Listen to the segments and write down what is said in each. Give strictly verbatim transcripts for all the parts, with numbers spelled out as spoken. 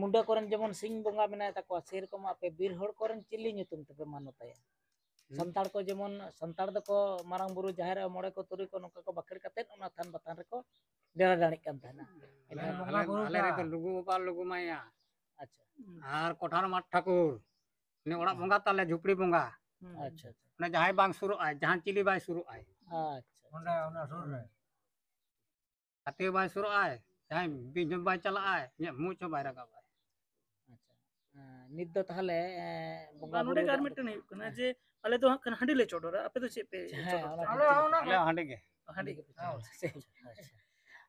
ᱢᱩᱰᱟᱹ ᱠᱚᱨᱮᱱ ᱡᱮᱢᱚᱱ ᱥᱤᱧ ᱵᱚᱸᱜᱟ ᱢᱮᱱᱟᱭ ᱛᱟᱠᱚᱣᱟ, ᱥᱮᱨᱚᱠᱚᱢ ᱟᱯᱮ ᱵᱤᱨ ᱦᱚᱲ ᱠᱚᱨᱮᱱ ᱪᱤᱞᱤ ᱧᱩᱛᱩᱢ ᱛᱮᱯᱮ ᱢᱟᱱᱚᱛᱟᱭᱟ? ᱦᱩᱸ᱾ ᱥᱟᱱᱛᱟᱲ ᱠᱚ ᱡᱮᱢᱚᱱ, ᱥᱟᱱᱛᱟᱲ ᱫᱚᱠᱚ ᱢᱟᱨᱟᱝ ᱵᱩᱨᱩ, ᱡᱟᱦᱮᱨ ᱟᱭᱳ, ᱢᱚᱬᱮ ᱠᱚ, ᱛᱩᱨᱩᱭ ᱠᱚ, ᱱᱚᱝᱠᱟ ᱠᱚ ᱵᱟᱠᱷᱮᱲ ᱠᱟᱛᱮᱫ ᱚᱱᱟ ᱛᱷᱟᱱ ᱵᱟᱛᱷᱟᱱ ᱨᱮᱠᱚ ᱰᱮᱨᱟ ᱰᱟᱹᱬᱤᱜ ᱠᱟᱱ ᱛᱟᱦᱮᱱᱟ᱾ ᱟᱞᱮ, ᱤᱱᱟᱹ ᱵᱚᱸᱜᱟ ᱟᱞᱮ, ᱵᱩᱨᱩ ᱟᱞᱮ ᱠᱚ᱾ ᱨᱮᱫᱚ ᱞᱩᱜᱩ ᱵᱟᱵᱟ, ᱞᱩᱜᱩ ᱢᱟᱭᱟ, ᱟᱪᱪᱷᱟ᱾ ᱟᱨ ᱠᱚᱴᱷᱟᱨ ᱢᱟᱴ ᱴᱷᱟᱹᱠᱩᱨ, ᱩᱱᱤ ᱚᱲᱟᱜ ᱦᱮᱸ᱾ ᱵᱚᱸᱜᱟ ᱛᱟᱞᱮ, ᱡᱷᱩᱯᱲᱤ ᱵᱚᱸᱜᱟ᱾ ᱦᱩᱸ᱾ ᱟᱪᱪᱷᱟ, ᱟᱪᱪᱷᱟ᱾ ᱚᱱᱮ ᱡᱟᱦᱟᱸᱭ ᱵᱟᱝ ᱥᱩᱨᱩᱜ ᱟᱭ, ᱡᱟᱦᱟᱸ ᱪᱤᱞᱤ ᱵᱟᱭ ᱥᱩᱨᱩᱜ ᱟᱭ᱾ ᱟᱪᱪᱷᱟ, ᱚᱸᱰᱮ, ᱟᱪᱪᱷᱟ᱾ ᱚᱱᱟ ᱥᱩᱨ ᱨᱮ᱾ ᱦᱟᱹᱛᱤ ᱵᱟᱭ ᱥᱩᱨᱩᱜ ᱟᱭ, ᱡᱟᱦᱟᱸᱭ ᱵᱤᱧ ᱦᱚᱸ ᱵᱟᱭ ᱪᱟᱞᱟᱜ ᱟᱭ, ᱤᱧᱟᱹᱜ ᱢᱩᱸᱡ ᱦᱚᱸ ᱵᱟᱭ ᱨᱟᱠᱟᱵ ᱟᱭ᱾ ᱟᱪᱪᱷᱟ᱾ ᱦᱮᱸ, ᱱᱤᱛ ᱫᱚ ᱛᱟᱦᱚᱞᱮ, ᱮᱸ, ᱵᱚᱸᱜᱟ ᱟᱨ ᱱᱚᱰᱮ ᱵᱩᱨᱩ ᱜᱮ ᱫᱚ ᱟᱨ ᱢᱤᱫᱴᱮᱱ ᱦᱩᱭᱩᱜ ᱠᱟᱱᱟ ᱦᱮᱸ᱾ ᱡᱮ ᱟᱞᱮ ᱫᱚ ᱦᱟᱸᱜ ᱠᱷᱟᱱ ᱦᱟᱺᱰᱤ ᱞᱮ ᱪᱚᱰᱚᱨᱟ, ᱟᱯᱮ ᱫᱚ ᱪᱮᱫ ᱯᱮ ᱦᱮᱸ, ᱪᱚᱰᱚᱨᱟ? ᱚᱱᱟ ᱟᱞᱮ ᱦᱚᱸ ᱚᱱᱟ ᱟᱞᱮ ᱦᱚᱸ ᱦᱟᱺᱰᱤ ᱜᱮ᱾ ᱦᱟᱺᱰᱤ ᱜᱮᱯᱮ ᱪᱚᱰᱚᱨᱟ᱾ ᱟᱪᱪᱷᱟ᱾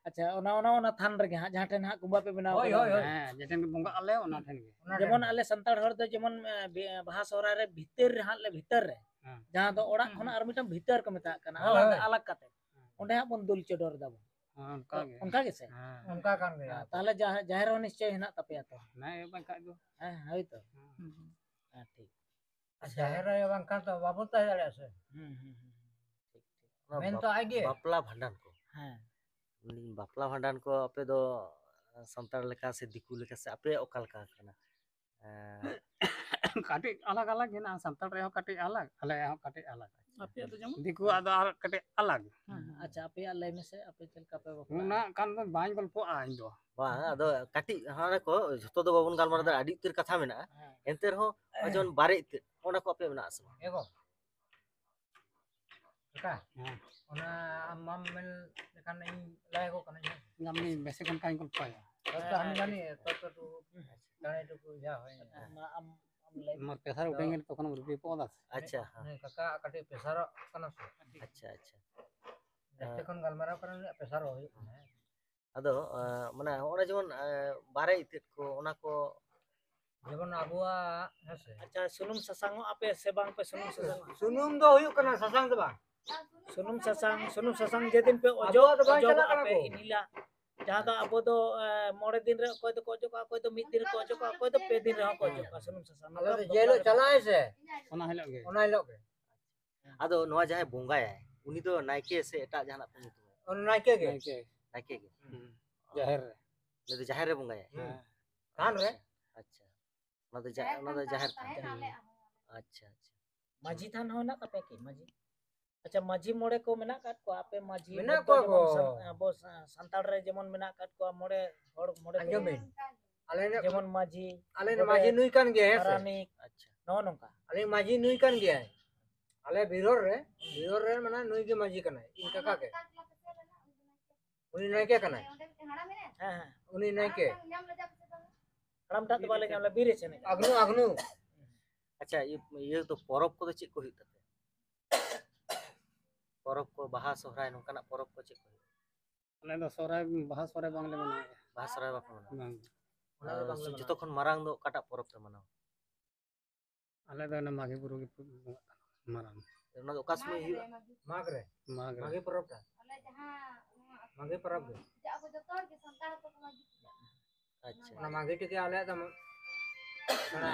ᱟᱪᱪᱷᱟ, ᱚᱱᱟ, ᱚᱱᱟ, ᱚᱱᱟ ᱛᱷᱟᱱ ᱨᱮᱜᱮ ᱦᱟᱸᱜ, ᱡᱟᱦᱟᱸ ᱴᱷᱮᱱ ᱦᱟᱸᱜ ᱵᱚᱸᱜᱟ ᱯᱮ ᱵᱮᱱᱟᱣ ᱦᱳᱭ, ᱠᱟᱫᱟ᱾ ᱦᱳᱭ, ᱦᱳᱭ᱾ ᱦᱮᱸ, ᱡᱮᱴᱷᱮᱱ ᱜᱮ ᱵᱚᱸᱜᱟᱜ ᱟᱞᱮ, ᱚᱱᱟ ᱴᱷᱮᱱ ᱜᱮ᱾ ᱚᱱᱟ ᱡᱮᱢᱚᱱ ᱴᱷᱮᱱ᱾ ᱟᱞᱮ ᱥᱟᱱᱛᱟᱲ ᱦᱚᱲ ᱫᱚ ᱡᱮᱢᱚᱱ, ᱮ, ᱵᱮ-, ᱵᱟᱦᱟ ᱥᱚᱦᱨᱟᱭ ᱨᱮ ᱵᱷᱤᱛᱟᱹᱨ ᱨᱮ ᱦᱟᱸᱜ ᱞᱮ, ᱵᱷᱤᱛᱟᱹᱨ ᱨᱮ, ᱦᱮᱸ᱾ ᱡᱟᱦᱟᱸ ᱫᱚ ᱚᱲᱟᱜ ᱦᱩᱸ, ᱠᱷᱚᱱᱟᱜ ᱦᱩᱸ᱾ ᱟᱨ ᱢᱤᱫᱴᱟᱝ ᱵᱷᱤᱛᱟᱹᱨ ᱠᱚ ᱢᱮᱛᱟᱜ ᱠᱟᱱᱟ, ᱦᱳᱭ, ᱟᱞᱟᱫᱟ, ᱦᱳᱭ᱾ ᱟᱞᱟᱜᱽ ᱠᱟᱛᱮ᱾ ᱦᱮᱸ᱾ ᱚᱸᱰᱮ ᱦᱟᱸᱜ ᱵᱚᱱ ᱫᱩᱞ ᱪᱚᱰᱚᱨ ᱫᱟᱵᱚᱱ᱾ ᱦᱮᱸ, ᱚᱱᱠᱟ ᱜᱮ᱾ ᱚᱱᱠᱟ ᱜᱮ ᱥᱮ? ᱦᱮᱸ᱾ ᱚᱱᱠᱟ ᱠᱟᱱ ᱜᱮᱭᱟ᱾ ᱦᱮᱸ, ᱛᱟᱦᱞᱮ ᱡᱟᱦᱮ-, ᱡᱟᱦᱮᱨ ᱦᱚᱸ ᱱᱤᱥᱪᱚᱭ ᱦᱮᱱᱟᱜ ᱛᱟᱯᱮᱭᱟ ᱛᱚ? ᱦᱮᱸ, ᱵᱟᱝᱠᱷᱟᱡ ᱫᱚ᱾ ᱦᱮᱸ, ᱦᱳᱭ ᱛᱚ᱾ ᱦᱮᱸ᱾ ᱦᱩᱸ, ᱦᱩᱸ᱾ ᱦᱮᱸ, ᱴᱷᱤᱠ᱾ ᱟᱨ ᱡᱟᱦᱮᱨ ᱟᱭᱳ ᱵᱟᱝᱠᱷᱟᱱ ᱛᱚ ᱵᱟᱵᱚᱱ ᱛᱟᱦᱮᱸ ᱫᱟᱲᱮᱭᱟᱜᱼᱟ ᱥᱮ᱾ ᱦᱩᱸ, ᱦᱩᱸ, ᱦᱩᱸ, ᱦᱩᱸ᱾ ᱴᱷᱤᱠ, ᱴᱷᱤᱠ᱾ ᱚᱱᱟ ᱢᱮᱱ ᱵᱟᱯ-, ᱛᱚ ᱟᱡ ᱜᱮ᱾ ᱵᱟᱯᱞᱟ ᱵᱷᱟᱸᱰᱟᱱ ᱠᱚ᱾ ᱦᱮᱸ᱾ ᱢᱮᱱᱫᱟᱹᱧ, ᱵᱟᱯᱞᱟ ᱵᱷᱟᱸᱰᱟᱱ ᱠᱚ ᱟᱯᱮ ᱫᱚ, ᱥᱟᱱᱛᱟᱲ ᱞᱮᱠᱟ ᱥᱮ ᱫᱤᱠᱩ ᱞᱮᱠᱟ ᱥᱮ ᱟᱯᱮᱭᱟᱜ ᱚᱠᱟ ᱞᱮᱠᱟ ᱠᱟᱱᱟ? ᱮᱸ, ᱠᱟᱹᱴᱤᱡ ᱟᱞᱟᱜᱽ ᱟᱞᱟᱜᱽ ᱦᱮᱱᱟᱜᱼᱟ, ᱥᱟᱱᱛᱟᱲ ᱨᱮᱭᱟᱜ ᱦᱚᱸ ᱠᱟᱹᱴᱤᱡ ᱟᱞᱟᱜᱽ, ᱟᱞᱮᱭᱟᱜ ᱦᱚᱸ ᱠᱟᱹᱴᱤᱡ ᱟᱞᱟᱜᱽ᱾ ᱟᱯᱮᱭᱟᱜ ᱫᱚ ᱡᱮᱢᱚᱱ? ᱫᱤᱠᱩᱣᱟᱜ ᱫᱚ ᱟᱨ ᱠᱟᱹᱴᱤᱡ ᱟᱞᱟᱜᱽ᱾ ᱦᱮᱸ, ᱦᱮᱸ, ᱟᱪᱪᱷᱟ, ᱟᱯᱮᱭᱟᱜ ᱞᱟᱹᱭ ᱢᱮᱥᱮ, ᱟᱯᱮ ᱪᱮᱫ ᱞᱮᱠᱟ ᱯᱮ ᱵᱟᱯᱞᱟᱜᱼᱟ? ᱩᱱᱟᱹᱜ ᱜᱟᱱ ᱫᱚ ᱵᱟᱹᱧ ᱜᱚᱞᱯᱚᱜᱼᱟ ᱤᱧ ᱫᱚ᱾ ᱵᱟᱝ, ᱟᱫᱚ ᱠᱟᱹᱴᱤᱡ ᱦᱟᱱᱟ ᱠᱚ ᱡᱷᱚᱛᱚ ᱫᱚ ᱵᱟᱵᱚᱱ ᱜᱟᱞᱢᱟᱨᱟᱣ ᱫᱟᱲᱮᱭᱟᱜᱼᱟ, ᱟᱹᱰᱤ ᱩᱛᱟᱹᱨ ᱠᱟᱛᱷᱟ ᱢᱮᱱᱟᱜᱼᱟ᱾ ᱦᱮᱸ᱾ ᱮᱱᱛᱮ ᱨᱮᱦᱚᱸ ᱱᱚᱜᱼᱚᱭ ᱡᱮᱢᱚᱱ ᱵᱟᱨᱮ ᱤᱛᱟᱹᱫ, ᱚᱱᱟ ᱠᱚ ᱟᱯᱮ ᱢᱮᱱᱟᱜᱼᱟ ᱥᱮ ᱵᱟᱝ? ᱮ ᱜᱚ, ᱠᱟᱠᱟ, ᱦᱮᱸ᱾ ᱚᱱᱟ ᱟᱢ ᱢᱟᱢ ᱢᱮᱱ ᱞᱮᱠᱷᱟᱱ ᱤᱧ ᱞᱟᱹᱭ ᱟᱠᱚ ᱠᱟᱹᱱᱟᱹᱧ ᱦᱟᱸᱜ᱾ ᱟᱢ ᱢᱤᱫ ᱵᱮᱥᱮ ᱠᱟᱱ ᱠᱷᱟᱱ ᱜᱚᱞᱯᱚᱭᱟ᱾ ᱛᱚ, ᱛᱚ, ᱦᱟᱹᱱᱤ ᱜᱟᱱᱤ, ᱛᱚ, ᱛᱚ, ᱛᱚ, ᱫᱟᱲᱮ ᱴᱩᱠᱩ ᱡᱟ ᱦᱩᱭ ᱮᱱᱟ᱾ ᱢᱟ ᱟᱢ, ᱟᱢ ᱞᱟᱹᱭ ᱢᱮ᱾ ᱢᱟ ᱯᱮᱥᱟᱨ ᱩᱰᱟᱹᱝ ᱮᱱ ᱛᱚᱠᱷᱚᱱ ᱮᱢ ᱨᱩᱯᱤ ᱯᱚᱫᱟ ᱥᱮ? ᱟᱪᱪᱷᱟ, ᱦᱮᱸ᱾ ᱩᱱᱤ ᱠᱟᱠᱟ ᱠᱟᱹᱴᱤᱡ ᱯᱮᱥᱟᱨᱚᱜ ᱠᱟᱱᱟ ᱥᱮ? ᱟᱪᱪᱷᱟ, ᱟᱪᱪᱷᱟ᱾ ᱡᱟᱹᱥᱛᱤ ᱠᱷᱚᱱ ᱜᱟᱞᱢᱟᱨᱟᱣ ᱠᱟᱱᱟ, ᱩᱱᱤᱭᱟᱜ ᱯᱮᱥᱟᱨᱚᱜ ᱦᱩᱭᱩᱜ ᱠᱟᱱᱟ᱾ ᱟᱫᱚ, ᱟᱸ, ᱢᱟᱱᱮ, ᱦᱚᱸᱜᱼᱚᱭ ᱡᱮᱢᱚᱱ, ᱟᱸ, ᱵᱟᱨᱮ ᱤᱛᱟᱹᱫ ᱠᱚ, ᱚᱱᱟ ᱠᱚ? ᱡᱮᱢᱚᱱ ᱟᱵᱚᱣᱟᱜ, ᱦᱮᱸ ᱥᱮ? ᱟᱪᱪᱷᱟ, ᱥᱩᱱᱩᱢ ᱥᱟᱥᱟᱝᱚᱜ ᱟᱯᱮ ᱥᱮ ᱵᱟᱝ ᱯᱮ ᱥᱩᱱᱩᱢ ᱥᱟᱥᱟᱝᱚᱜᱼᱟ? ᱥᱩᱱᱩᱢ ᱫᱚ ᱦᱩᱭᱩᱜ ᱠᱟᱱᱟ, ᱥᱟᱥᱟᱝ ᱫᱚ ᱵᱟᱝ᱾ ᱥᱩᱱᱩᱢ ᱥᱟᱥᱟᱝ, ᱥᱩᱱᱩᱢ ᱥᱟᱥᱟᱝ ᱡᱮᱫᱤᱱ ᱯᱮ ᱚᱡᱚᱜ, ᱟᱵᱚᱣᱟᱜ ᱫᱚ ᱵᱟᱝ ᱪᱟᱞᱟᱜ ᱚᱡᱚᱜᱚᱜᱼᱟ ᱠᱟᱱᱟ ᱯᱮ, ᱠᱚ᱾ ᱤᱱ ᱦᱤᱞᱳᱜ ᱡᱟᱦᱟᱸ ᱫᱚ ᱟᱵᱚ ᱫᱚ, ᱮ, ᱢᱚᱬᱮ ᱫᱤᱱ ᱨᱮ ᱚᱠᱚᱭ ᱫᱚᱠᱚ ᱚᱡᱚᱜᱚᱜᱼᱟ, ᱚᱠᱚᱭ ᱫᱚ ᱢᱤᱫ ᱫᱤᱱ ᱨᱮᱠᱚ ᱚᱡᱚᱜᱚᱜᱼᱟ, ᱚᱠᱚᱭ ᱫᱚ ᱯᱮ ᱫᱤᱱ ᱨᱮᱦᱚᱸ ᱠᱚ ᱦᱮᱸ᱾ ᱚᱡᱚᱜᱚᱜᱼᱟ ᱥᱩᱱᱩᱢ ᱥᱟᱥᱟᱝ᱾ ᱟᱫᱚ ᱱᱚᱝᱠᱟ ᱡᱮ ᱦᱤᱞᱳᱜ ᱵᱟᱯᱞᱟ ᱪᱟᱞᱟᱜ ᱟᱭ ᱥᱮ, ᱚᱱᱟ ᱦᱤᱞᱳᱜ ᱜᱮ᱾ ᱚᱱᱟ ᱦᱤᱞᱳᱜ ᱜᱮ᱾ ᱟᱫᱚ ᱱᱚᱣᱟ ᱡᱟᱦᱟᱸᱭ ᱵᱚᱸᱜᱟᱭᱟᱭ, ᱩᱱᱤ ᱫᱚ ᱱᱟᱭᱠᱮ ᱥᱮ ᱮᱴᱟᱜ ᱡᱟᱦᱟᱱᱟᱜ ᱯᱮ ᱧᱩᱛᱩᱢᱟᱭᱟ? ᱚᱱᱟ ᱱᱟᱭᱠᱮ ᱜᱮ᱾ ᱱᱟᱭᱠᱮ᱾ ᱱᱟᱭᱠᱮ ᱜᱮ? ᱦᱩᱸ᱾ ᱡᱟᱦᱮᱨ ᱨᱮ᱾ ᱩᱱᱤ ᱫᱚ ᱡᱟᱦᱮᱨ ᱨᱮ ᱵᱚᱸᱜᱟᱭᱟᱭ? ᱦᱮᱸ᱾ ᱛᱷᱟᱱ ᱨᱮ᱾ ᱟᱪᱪᱷᱟ, ᱚᱱᱟ ᱫᱚ ᱡᱟ-, ᱚᱱᱟ ᱫᱚ ᱡᱟᱦᱮᱨ ᱛᱷᱟᱱ᱾ ᱟᱪᱪᱷᱟ, ᱟᱪᱪᱷᱟ᱾ ᱢᱟᱹᱡᱷᱤ ᱛᱷᱟᱱ ᱦᱚᱸ ᱦᱮᱱᱟᱜ ᱛᱟᱯᱮᱭᱟ ᱠᱤ? ᱢᱟᱹᱡᱷᱤ, ᱟᱪᱪᱷᱟ, ᱢᱟᱹᱡᱷᱤ ᱢᱚᱬᱮ ᱠᱚ ᱢᱮᱱᱟᱜ ᱟᱠᱟᱫ ᱠᱚᱣᱟ ᱟᱯᱮ ᱢᱟᱹᱡᱷᱤ? ᱢᱮᱱᱟᱜ ᱠᱚᱣᱟ ᱡᱮᱢᱚᱱ ᱠᱚ᱾ ᱥᱟᱱ-, ᱟᱵᱚ ᱥᱟ-, ᱥᱟᱱᱛᱟᱲ ᱨᱮ ᱡᱮᱢᱚᱱ ᱢᱮᱱᱟᱜ ᱟᱠᱟᱫ ᱠᱚᱣᱟ ᱢᱚᱬᱮ ᱦᱚᱲ, ᱢᱚᱬᱮ ᱟᱸᱡᱚᱢ ᱛᱩᱨᱩᱭ᱾ ᱵᱤᱱ᱾ ᱟᱞᱮ ᱨᱮᱱ ᱡᱮᱢᱚᱱ ᱢᱟᱹᱡᱷᱤ, ᱟᱞᱮ ᱨᱮᱱ ᱜᱚᱰᱮᱛ, ᱢᱟᱹᱡᱷᱤ ᱱᱩᱭ ᱠᱟᱱ ᱜᱮᱭᱟᱭ, ᱦᱮᱸ ᱥᱮ? ᱯᱟᱨᱟᱱᱤᱠ, ᱟᱪᱪᱷᱟ᱾ ᱱᱚᱜᱼᱚ ᱱᱚᱝᱠᱟ᱾ ᱟᱞᱮ ᱢᱟᱹᱡᱷᱤ ᱱᱩᱭ ᱠᱟᱱ ᱜᱮᱭᱟᱭ᱾ ᱟᱞᱮ ᱵᱤᱨᱦᱚᱲ ᱨᱮ, ᱵᱤᱨᱦᱚᱲ ᱨᱮ ᱢᱟᱱᱮ ᱱᱩᱭ ᱜᱮ ᱢᱟᱹᱡᱷᱤ ᱠᱟᱱᱟᱭ, ᱤᱧ ᱠᱟᱠᱟ ᱜᱮ᱾ ᱩᱱᱤ ᱱᱟᱭᱠᱮ ᱠᱟᱱᱟᱭ᱾ ᱦᱮᱸ, ᱦᱮᱸ᱾ ᱩᱱᱤ ᱱᱟᱭᱠᱮ᱾ ᱦᱟᱲᱟᱢ ᱴᱟᱜ ᱫᱚ ᱵᱟᱞᱮ ᱧᱟᱢ ᱞᱮᱫᱟ, ᱵᱤᱨ ᱨᱮ ᱪᱮᱱᱮᱡ ᱠᱟᱱᱟ᱾ ᱟᱜᱱᱩ, ᱟᱜᱱᱩ᱾ ᱟᱪᱪᱷᱟ, ᱤᱭᱟᱹ, ᱤᱭᱟᱹ ᱫᱚ ᱯᱚᱨᱚᱵᱽ ᱠᱚᱫᱚ ᱪᱮᱫ ᱠᱚ ᱦᱩᱭᱩᱜ ᱛᱟᱯᱮᱭᱟ? ᱯᱚᱨᱚᱵᱽ ᱠᱚ, ᱵᱟᱦᱟ, ᱥᱚᱦᱨᱟᱭ, ᱱᱚᱝᱠᱟᱱᱟᱜ ᱯᱚᱨᱚᱵᱽ ᱠᱚ ᱪᱮᱫ ᱠᱚ ᱦᱩᱭᱩᱜᱼᱟ? ᱟᱞᱮ ᱫᱚ ᱥᱚᱦᱨᱟᱭ, ᱵᱟᱦᱟ ᱥᱚᱦᱨᱟᱭ ᱵᱟᱝᱞᱮ ᱢᱟᱱᱟᱣᱟ᱾ ᱵᱟᱦᱟ ᱥᱚᱦᱨᱟᱭ ᱵᱟᱯᱮ ᱢᱟᱱᱟᱣᱟ? ᱵᱟᱝ᱾ ᱟᱨ ᱡᱚᱛᱚ ᱠᱷᱚᱱ ᱢᱟᱨᱟᱝ ᱫᱚ ᱚᱠᱟᱴᱟᱜ ᱯᱚᱨᱚᱵᱽ ᱯᱮ ᱢᱟᱱᱟᱣᱟ? ᱟᱞᱮ ᱫᱚ ᱚᱱᱟ ᱢᱟᱜᱷᱤ ᱵᱩᱨᱩ ᱜᱮ ᱢᱟᱨᱟᱝ᱾ ᱚᱱᱟ ᱫᱚ ᱚᱠᱟ ᱥᱚᱢᱚᱭ ᱦᱩᱭᱩᱜᱼᱟ? ᱢᱟᱜᱽ ᱨᱮ᱾ ᱢᱟᱜᱽ ᱨᱮ᱾ ᱢᱟᱜᱷᱤ ᱯᱚᱨᱚᱵᱽ ᱴᱟ᱾ ᱟᱞᱮ ᱡᱟᱦᱟᱸ ᱱᱚᱣᱟ ᱢᱟᱜᱷᱤ ᱯᱚᱨᱚᱵᱽ ᱜᱮ᱾ ᱟᱵᱚ ᱡᱚᱛᱚ ᱦᱚᱲ ᱜᱮ ᱥᱟᱱᱛᱟᱲ ᱦᱚᱯᱚᱱ ᱠᱚ ᱢᱟᱜᱷᱤ ᱯᱩᱡᱟᱹ᱾ ᱟᱪᱪᱷᱟ᱾ ᱚᱱᱟ ᱢᱟᱜᱷᱤ ᱴᱤᱠᱟᱹ ᱟᱞᱮᱭᱟᱜ ᱫᱚ ᱢᱟᱱᱮ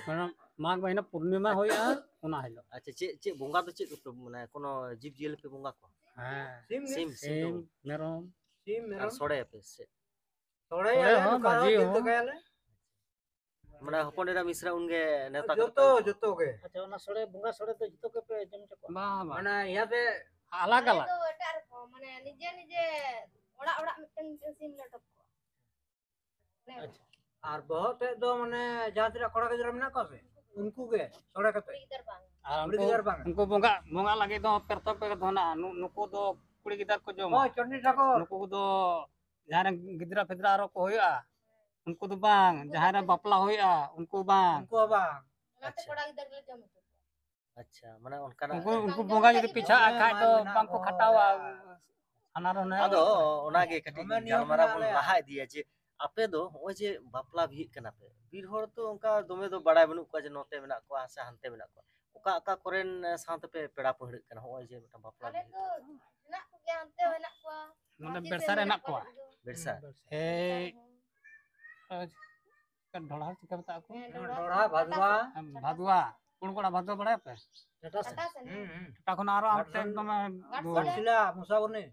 ᱢᱟᱱᱮ ᱢᱟᱜᱽ ᱢᱟᱹᱦᱱᱟᱹ ᱯᱩᱨᱱᱤᱢᱟ ᱦᱩᱭᱩᱜᱼᱟ, ᱚᱱᱟ ᱦᱤᱞᱳᱜ᱾ ᱟᱪᱪᱷᱟ, ᱪᱮᱫ, ᱪᱮᱫ ᱵᱚᱸᱜᱟ ᱫᱚ ᱪᱮᱫ ᱠᱚᱯᱮ, ᱢᱟᱱᱮ, ᱠᱳᱱᱳ ᱡᱤᱵᱽ ᱡᱤᱭᱟᱹᱞᱤ ᱯᱮ ᱵᱚᱸᱜᱟ ᱠᱚᱣᱟ? ᱦᱮᱸ᱾ ᱥᱤᱢ, ᱥᱤᱢ, ᱥᱤᱢ ᱫᱚ ᱥᱤᱢ, ᱵᱚᱸᱜᱟ᱾ ᱢᱮᱨᱚᱢ᱾ ᱥᱤᱢ, ᱟᱨ ᱢᱮᱨᱚᱢ᱾ ᱥᱚᱲᱮᱭᱟᱯᱮ? ᱥᱮ ᱥᱚᱲᱮᱭᱟᱞᱮ, ᱥᱚᱲᱮ ᱦᱚᱸ, ᱱᱚᱝᱠᱟ ᱦᱚᱸ, ᱢᱟᱹᱡᱷᱤ ᱡᱤᱞ ᱦᱚᱸ᱾ ᱫᱟᱠᱟᱭᱟᱞᱮ᱾ ᱢᱟᱱᱮ, ᱦᱚᱯᱚᱱ ᱮᱨᱟ ᱢᱤᱥᱨᱟ ᱩᱱᱜᱮ ᱱᱮᱣᱛᱟ ᱠᱟᱛᱮ ᱡᱚᱛᱚ, ᱯᱮ ᱟᱹᱜᱩ ᱠᱚᱣᱟ? ᱡᱚᱛᱚ ᱜᱮ᱾ ᱟᱪᱪᱷᱟ, ᱚᱱᱟ ᱥᱚᱲᱮ, ᱵᱚᱸᱜᱟ ᱥᱚᱲᱮ ᱫᱚ ᱡᱚᱛᱚ ᱜᱮᱯᱮ ᱡᱚᱢ ᱦᱚᱪᱚ ᱠᱚᱣᱟ? ᱵᱟᱝ, ᱵᱟᱝ᱾ ᱢᱟᱱᱮ, ᱤᱭᱟᱹ ᱯᱮ ᱟᱞᱟᱜᱽ ᱟᱞᱟᱜᱽ᱾ ᱟᱞᱮ ᱫᱚ ᱮᱴᱟᱜ ᱨᱚᱠᱚᱢ, ᱢᱟᱱᱮ, ᱱᱤᱡᱮ ᱱᱤᱡᱮ ᱚᱲᱟᱜ ᱚᱲᱟᱜ ᱢᱤᱫᱴᱟᱝ ᱢᱤᱫᱴᱟᱝ ᱥᱤᱢ ᱞᱮ ᱚᱰᱚᱠ ᱠᱚᱣᱟ᱾ ᱟᱪᱪᱷᱟ᱾ ᱟᱨ ᱵᱚᱦᱚᱜ ᱛᱮᱫ ᱫᱚ, ᱢᱟᱱᱮ, ᱡᱟᱦᱟᱸ ᱛᱤᱱᱟᱹᱜ ᱠᱚᱲᱟ ᱜᱤᱫᱽᱨᱟᱹ ᱢᱮᱱᱟᱜ ᱠᱚᱣᱟ ᱥᱮ, ᱩᱱᱠᱩ ᱜᱮ ᱥᱚᱲᱮ ᱠᱟᱛᱮ᱾ ᱠᱩᱲᱤ ᱜᱤᱫᱟᱹᱨ ᱵᱟᱝ᱾ ᱟᱨ ᱠᱩᱲᱤ ᱩᱱᱠᱩ, ᱜᱤᱫᱟᱹᱨ ᱵᱟᱝ᱾ ᱩᱱᱠᱩ ᱵᱚᱸᱜᱟ, ᱵᱚᱸᱜᱟ ᱞᱟᱹᱜᱤᱫ ᱫᱚ ᱯᱮᱨᱛᱚᱠ ᱯᱮ ᱫᱷᱚᱱᱟ, ᱱᱩ-, ᱱᱩᱠᱩ ᱫᱚ ᱠᱩᱲᱤ ᱜᱤᱫᱟᱹᱨ ᱠᱚ ᱡᱚᱢᱟ᱾ ᱦᱳᱭ, ᱪᱚᱱᱰᱤ ᱴᱷᱟᱠᱩᱨ᱾ ᱱᱩᱠᱩ ᱫᱚ ᱡᱟᱦᱟᱸᱭ ᱨᱮᱱ ᱜᱤᱫᱽᱨᱟᱹ ᱯᱤᱫᱽᱨᱟᱹ ᱟᱨᱚ ᱠᱚ ᱦᱩᱭᱩᱜᱼᱟ, ᱩᱱᱠᱩ ᱫᱚ ᱵᱟᱝ᱾ ᱩᱱᱠᱩ ᱡᱟᱦᱟᱸᱭ ᱨᱮ ᱵᱟᱯᱞᱟ ᱦᱩᱭᱩᱜᱼᱟ, ᱩᱱᱠᱩ ᱵᱟᱝ᱾ ᱩᱱᱠᱩ ᱦᱚᱸ ᱵᱟᱝ᱾ ᱚᱱᱟᱛᱮ ᱟᱪᱪᱷᱟ᱾ ᱠᱚᱲᱟ ᱜᱤᱫᱟᱹᱨ ᱜᱮᱞᱮ ᱡᱚᱢ ᱦᱚᱪᱚ ᱠᱚᱣᱟ᱾ ᱟᱪᱪᱷᱟ, ᱢᱟᱱᱮ ᱚᱱᱠᱟᱱᱟᱜ ᱩᱱᱠᱩ, ᱩᱱᱠᱩ ᱵᱟᱝ ᱵᱚᱸᱜᱟ ᱡᱚᱢ ᱡᱩᱫᱤ ᱞᱟᱹᱜᱤᱫ ᱯᱤᱪᱷᱟᱹᱜᱼᱟ ᱫᱚ ᱠᱷᱟᱡ ᱫᱚ ᱢᱮᱱᱟᱜ ᱵᱟᱝ ᱠᱚ ᱠᱚᱣᱟ᱾ ᱠᱷᱟᱴᱟᱣᱟ᱾ ᱦᱟᱱᱟ ᱨᱮ ᱚᱱᱮ ᱟᱫᱚ ᱚᱱᱟ ᱜᱮ ᱠᱟᱹᱴᱤᱡ ᱫᱚᱢᱮ ᱱᱤᱭᱚᱢ ᱜᱟᱞᱢᱟᱨᱟᱣ ᱢᱮᱱᱟᱜᱼᱟ ᱵᱚᱱ ᱟᱞᱮᱭᱟᱜ᱾ ᱞᱟᱦᱟ ᱤᱫᱤᱭᱟ ᱡᱮ ᱟᱯᱮ ᱫᱚ ᱦᱚᱸᱜᱼᱚᱭ ᱡᱮ ᱵᱟᱯᱞᱟ ᱵᱤᱦᱟᱹᱜ ᱠᱟᱱᱟ ᱯᱮ, ᱵᱤᱨ ᱦᱚᱲ ᱛᱚ ᱚᱱᱠᱟ ᱫᱚᱢᱮ ᱫᱚ ᱵᱟᱲᱟᱭ ᱵᱟᱹᱱᱩᱜ ᱠᱚᱣᱟ ᱡᱮ ᱱᱚᱛᱮ ᱢᱮᱱᱟᱜ ᱠᱚᱣᱟ ᱥᱮ ᱦᱟᱱᱛᱮ ᱢᱮᱱᱟᱜ ᱠᱚᱣᱟ, ᱚᱠᱟ ᱚᱠᱟ ᱠᱚᱨᱮᱱ ᱥᱟᱶ ᱛᱮᱯᱮ ᱯᱮᱲᱟ ᱯᱟᱹᱦᱲᱟᱹᱜ ᱠᱟᱱᱟ? ᱦᱚᱸᱜᱼᱚᱭ ᱡᱮ ᱢᱤᱫᱴᱟᱝ ᱵᱟᱯᱞᱟ ᱟᱞᱮ ᱵᱤᱦᱟᱹ ᱫᱚ ᱠᱟᱱᱟ᱾ ᱢᱮᱱᱟᱜ ᱠᱚᱜᱮᱭᱟ, ᱚᱱᱛᱮ ᱦᱚᱸ ᱦᱮᱱᱟᱜ ᱠᱚᱣᱟ᱾ ᱱᱚᱰᱮ ᱢᱟᱹᱡᱷᱤ ᱵᱮᱲᱥᱟ ᱥᱮᱫ ᱨᱮ ᱢᱮᱱᱟᱜ ᱦᱮᱱᱟᱜ ᱠᱚᱣᱟ᱾ ᱠᱚᱣᱟ᱾ ᱵᱮᱲᱥᱟ᱾ ᱦᱮᱸ᱾ ᱦᱮᱸ᱾ ᱟᱨ ᱰᱷᱚᱲᱟ ᱪᱤᱠᱟᱹ ᱢᱮᱛᱟᱜ ᱠᱚ? ᱦᱮᱸ, ᱰᱷᱚᱲᱟ᱾ ᱰᱷᱚᱲᱟ, ᱵᱷᱟᱫᱩᱣᱟ᱾ ᱦᱮᱸ, ᱵᱷᱟᱫᱩᱣᱟ᱾ ᱠᱩᱲ ᱠᱚᱲᱟ ᱵᱷᱟᱫᱩᱣᱟ ᱵᱟᱲᱟᱭᱟᱯᱮ? ᱴᱟᱴᱟ ᱥᱮᱱ᱾ ᱴᱟᱴᱟ ᱥᱮᱱ᱾ ᱦᱩᱸ, ᱦᱩᱸ᱾ ᱴᱟᱴᱟ ᱠᱷᱚᱱ ᱟᱨᱚ ᱦᱟᱱᱛᱮ ᱜᱷᱟᱴᱥᱤᱞᱟᱹ᱾ ᱫᱚᱢᱮ ᱜᱷᱟᱴᱥᱤᱞᱟᱹ᱾ ᱜᱷᱟᱴᱥᱤᱞᱟ, ᱢᱚᱥᱟᱵᱚᱱᱤ᱾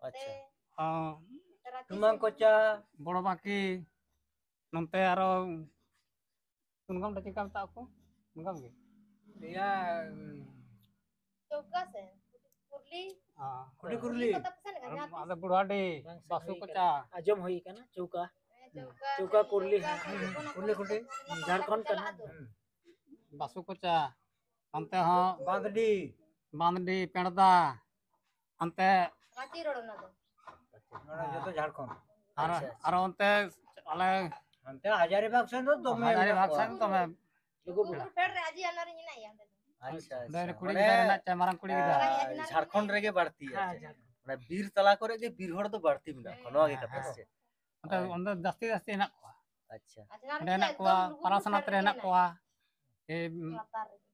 ᱟᱪᱪᱷᱟ᱾ ᱦᱚᱸ᱾ ᱛᱟᱨᱟᱛᱤ ᱥᱩᱢᱟᱝ ᱥᱮᱱ᱾ ᱠᱚᱪᱟ᱾ ᱵᱚᱲᱚ ᱵᱟᱸᱠᱤ᱾ ᱱᱚᱱᱛᱮ ᱟᱨᱚ ᱥᱩᱱᱜᱟᱢ ᱫᱚ ᱪᱮᱫ ᱞᱮᱠᱟ ᱢᱮᱛᱟᱜ ᱟᱠᱚ? ᱥᱩᱱᱜᱟᱢ ᱜᱮ? ᱤᱭᱟ ᱪᱳᱠᱟ ᱥᱮ ᱠᱩᱨᱞᱤ ᱦᱮᱸ᱾ ᱠᱩᱞᱤ ᱠᱩᱞᱤ᱾ ᱯᱟᱛᱟ ᱯᱮ ᱥᱮᱱ ᱟᱠᱟᱱᱟ ᱟᱨ ᱡᱟᱦᱟᱸ ᱛᱤᱥ? ᱟᱫᱚ ᱵᱩᱲᱦᱟᱰᱤ, ᱵᱟᱝ ᱥᱮᱱ ᱵᱟᱥᱩ ᱦᱩᱭ ᱠᱚᱪᱟ, ᱠᱟᱱᱟ᱾ ᱟᱸᱡᱚᱢ ᱦᱩᱭ ᱟᱠᱟᱱᱟ ᱪᱳᱠᱟ᱾ ᱦᱮᱸ, ᱪᱳᱠᱟ, ᱪᱳᱠᱟ ᱠᱩᱨᱞᱤ, ᱪᱳᱠᱟ, ᱦᱮᱸ, ᱠᱩᱨᱞᱤ, ᱠᱩᱨᱞᱤ ᱠᱩᱞᱤ, ᱪᱟᱞᱟᱜᱼᱟ ᱛᱚ᱾ ᱦᱮᱸ᱾ ᱵᱟᱥᱩ ᱠᱚᱪᱟ, ᱚᱱᱛᱮ ᱦᱚᱸ ᱵᱟᱸᱫᱽᱰᱤ᱾ ᱵᱟᱸᱫᱽᱰᱤ, ᱯᱮᱲᱫᱟ, ᱚᱱᱛᱮ ᱨᱟᱸᱪᱤ ᱨᱳᱰ ᱚᱱᱟ ᱫᱚ᱾ ᱱᱚᱰᱮ ᱡᱚᱛᱚ ᱡᱷᱟᱲᱠᱷᱚᱸᱰ᱾ ᱟᱨ ᱟᱪᱪᱷᱟ, ᱟᱪᱪᱷᱟ᱾ ᱟᱨ ᱚᱱᱛᱮ ᱟᱞᱮ ᱦᱟᱱᱛᱮ ᱦᱟᱡᱟᱨᱤᱵᱟᱜᱽ ᱥᱮᱱ ᱫᱚ ᱫᱚᱢᱮ ᱦᱟᱡᱟᱨᱤᱵᱟᱜᱽ ᱢᱮᱱᱟᱜ ᱠᱚᱣᱟ᱾ ᱥᱮᱱ ᱫᱚᱢᱮ ᱞᱩᱜᱩ ᱞᱩᱜᱩᱵᱩᱨᱩ ᱯᱷᱮᱰ ᱨᱮ ᱟᱡᱤ ᱟᱱᱟᱨᱤᱧ ᱦᱮᱱᱟᱜ ᱜᱮᱭᱟ ᱚᱸᱰᱮ ᱫᱚ᱾ ᱟᱪᱪᱷᱟ, ᱚᱸᱰᱮ ᱟᱪᱪᱷᱟ᱾ ᱠᱩᱲᱤ ᱢᱟᱱᱮ, ᱜᱤᱫᱽᱨᱟᱹ ᱦᱮᱱᱟᱜ ᱪᱟᱭ, ᱢᱟᱨᱟᱝ ᱠᱩᱲᱤ ᱜᱤᱫᱽᱨᱟᱹ᱾ ᱟᱨ ᱡᱷᱟᱲᱠᱷᱚᱸᱰ ᱨᱮᱜᱮ ᱵᱟᱹᱲᱛᱤᱭᱟ᱾ ᱦᱮᱸ, ᱪᱮᱫ? ᱡᱷᱟᱲᱠᱷᱚᱸᱰ᱾ ᱢᱟᱱᱮ ᱵᱤᱨ ᱛᱟᱞᱟ ᱠᱚᱨᱮ ᱜᱮ ᱵᱤᱨ ᱦᱚᱲ ᱫᱚ ᱵᱟᱹᱲᱛᱤ ᱢᱮᱱᱟᱜ ᱠᱚᱣᱟ, ᱱᱚᱣᱟ ᱜᱮ ᱠᱟᱛᱷᱟ ᱦᱮᱸ, ᱥᱮ ᱪᱮᱫ? ᱚᱸᱰᱮ ᱚᱸᱰᱮ ᱡᱟᱹᱥᱛᱤ ᱡᱟᱹᱥᱛᱤ ᱦᱮᱱᱟᱜ ᱠᱚᱣᱟ᱾ ᱟᱪᱪᱷᱟ᱾ ᱟᱪᱪᱷᱟ, ᱚᱱᱟ ᱚᱸᱰᱮ ᱨᱮᱜᱮ ᱦᱮᱱᱟᱜ ᱮᱠᱫᱚᱢ ᱠᱚᱣᱟ, ᱞᱩᱜᱩᱵᱩᱨᱩ ᱯᱟᱨᱟᱥᱱᱟᱛᱷ ᱯᱷᱮᱰ ᱨᱮ ᱦᱮᱱᱟᱜ ᱨᱮᱜᱮ ᱠᱚᱣᱟ᱾ ᱮ, ᱞᱟᱛᱟᱨ ᱨᱮᱜᱮ᱾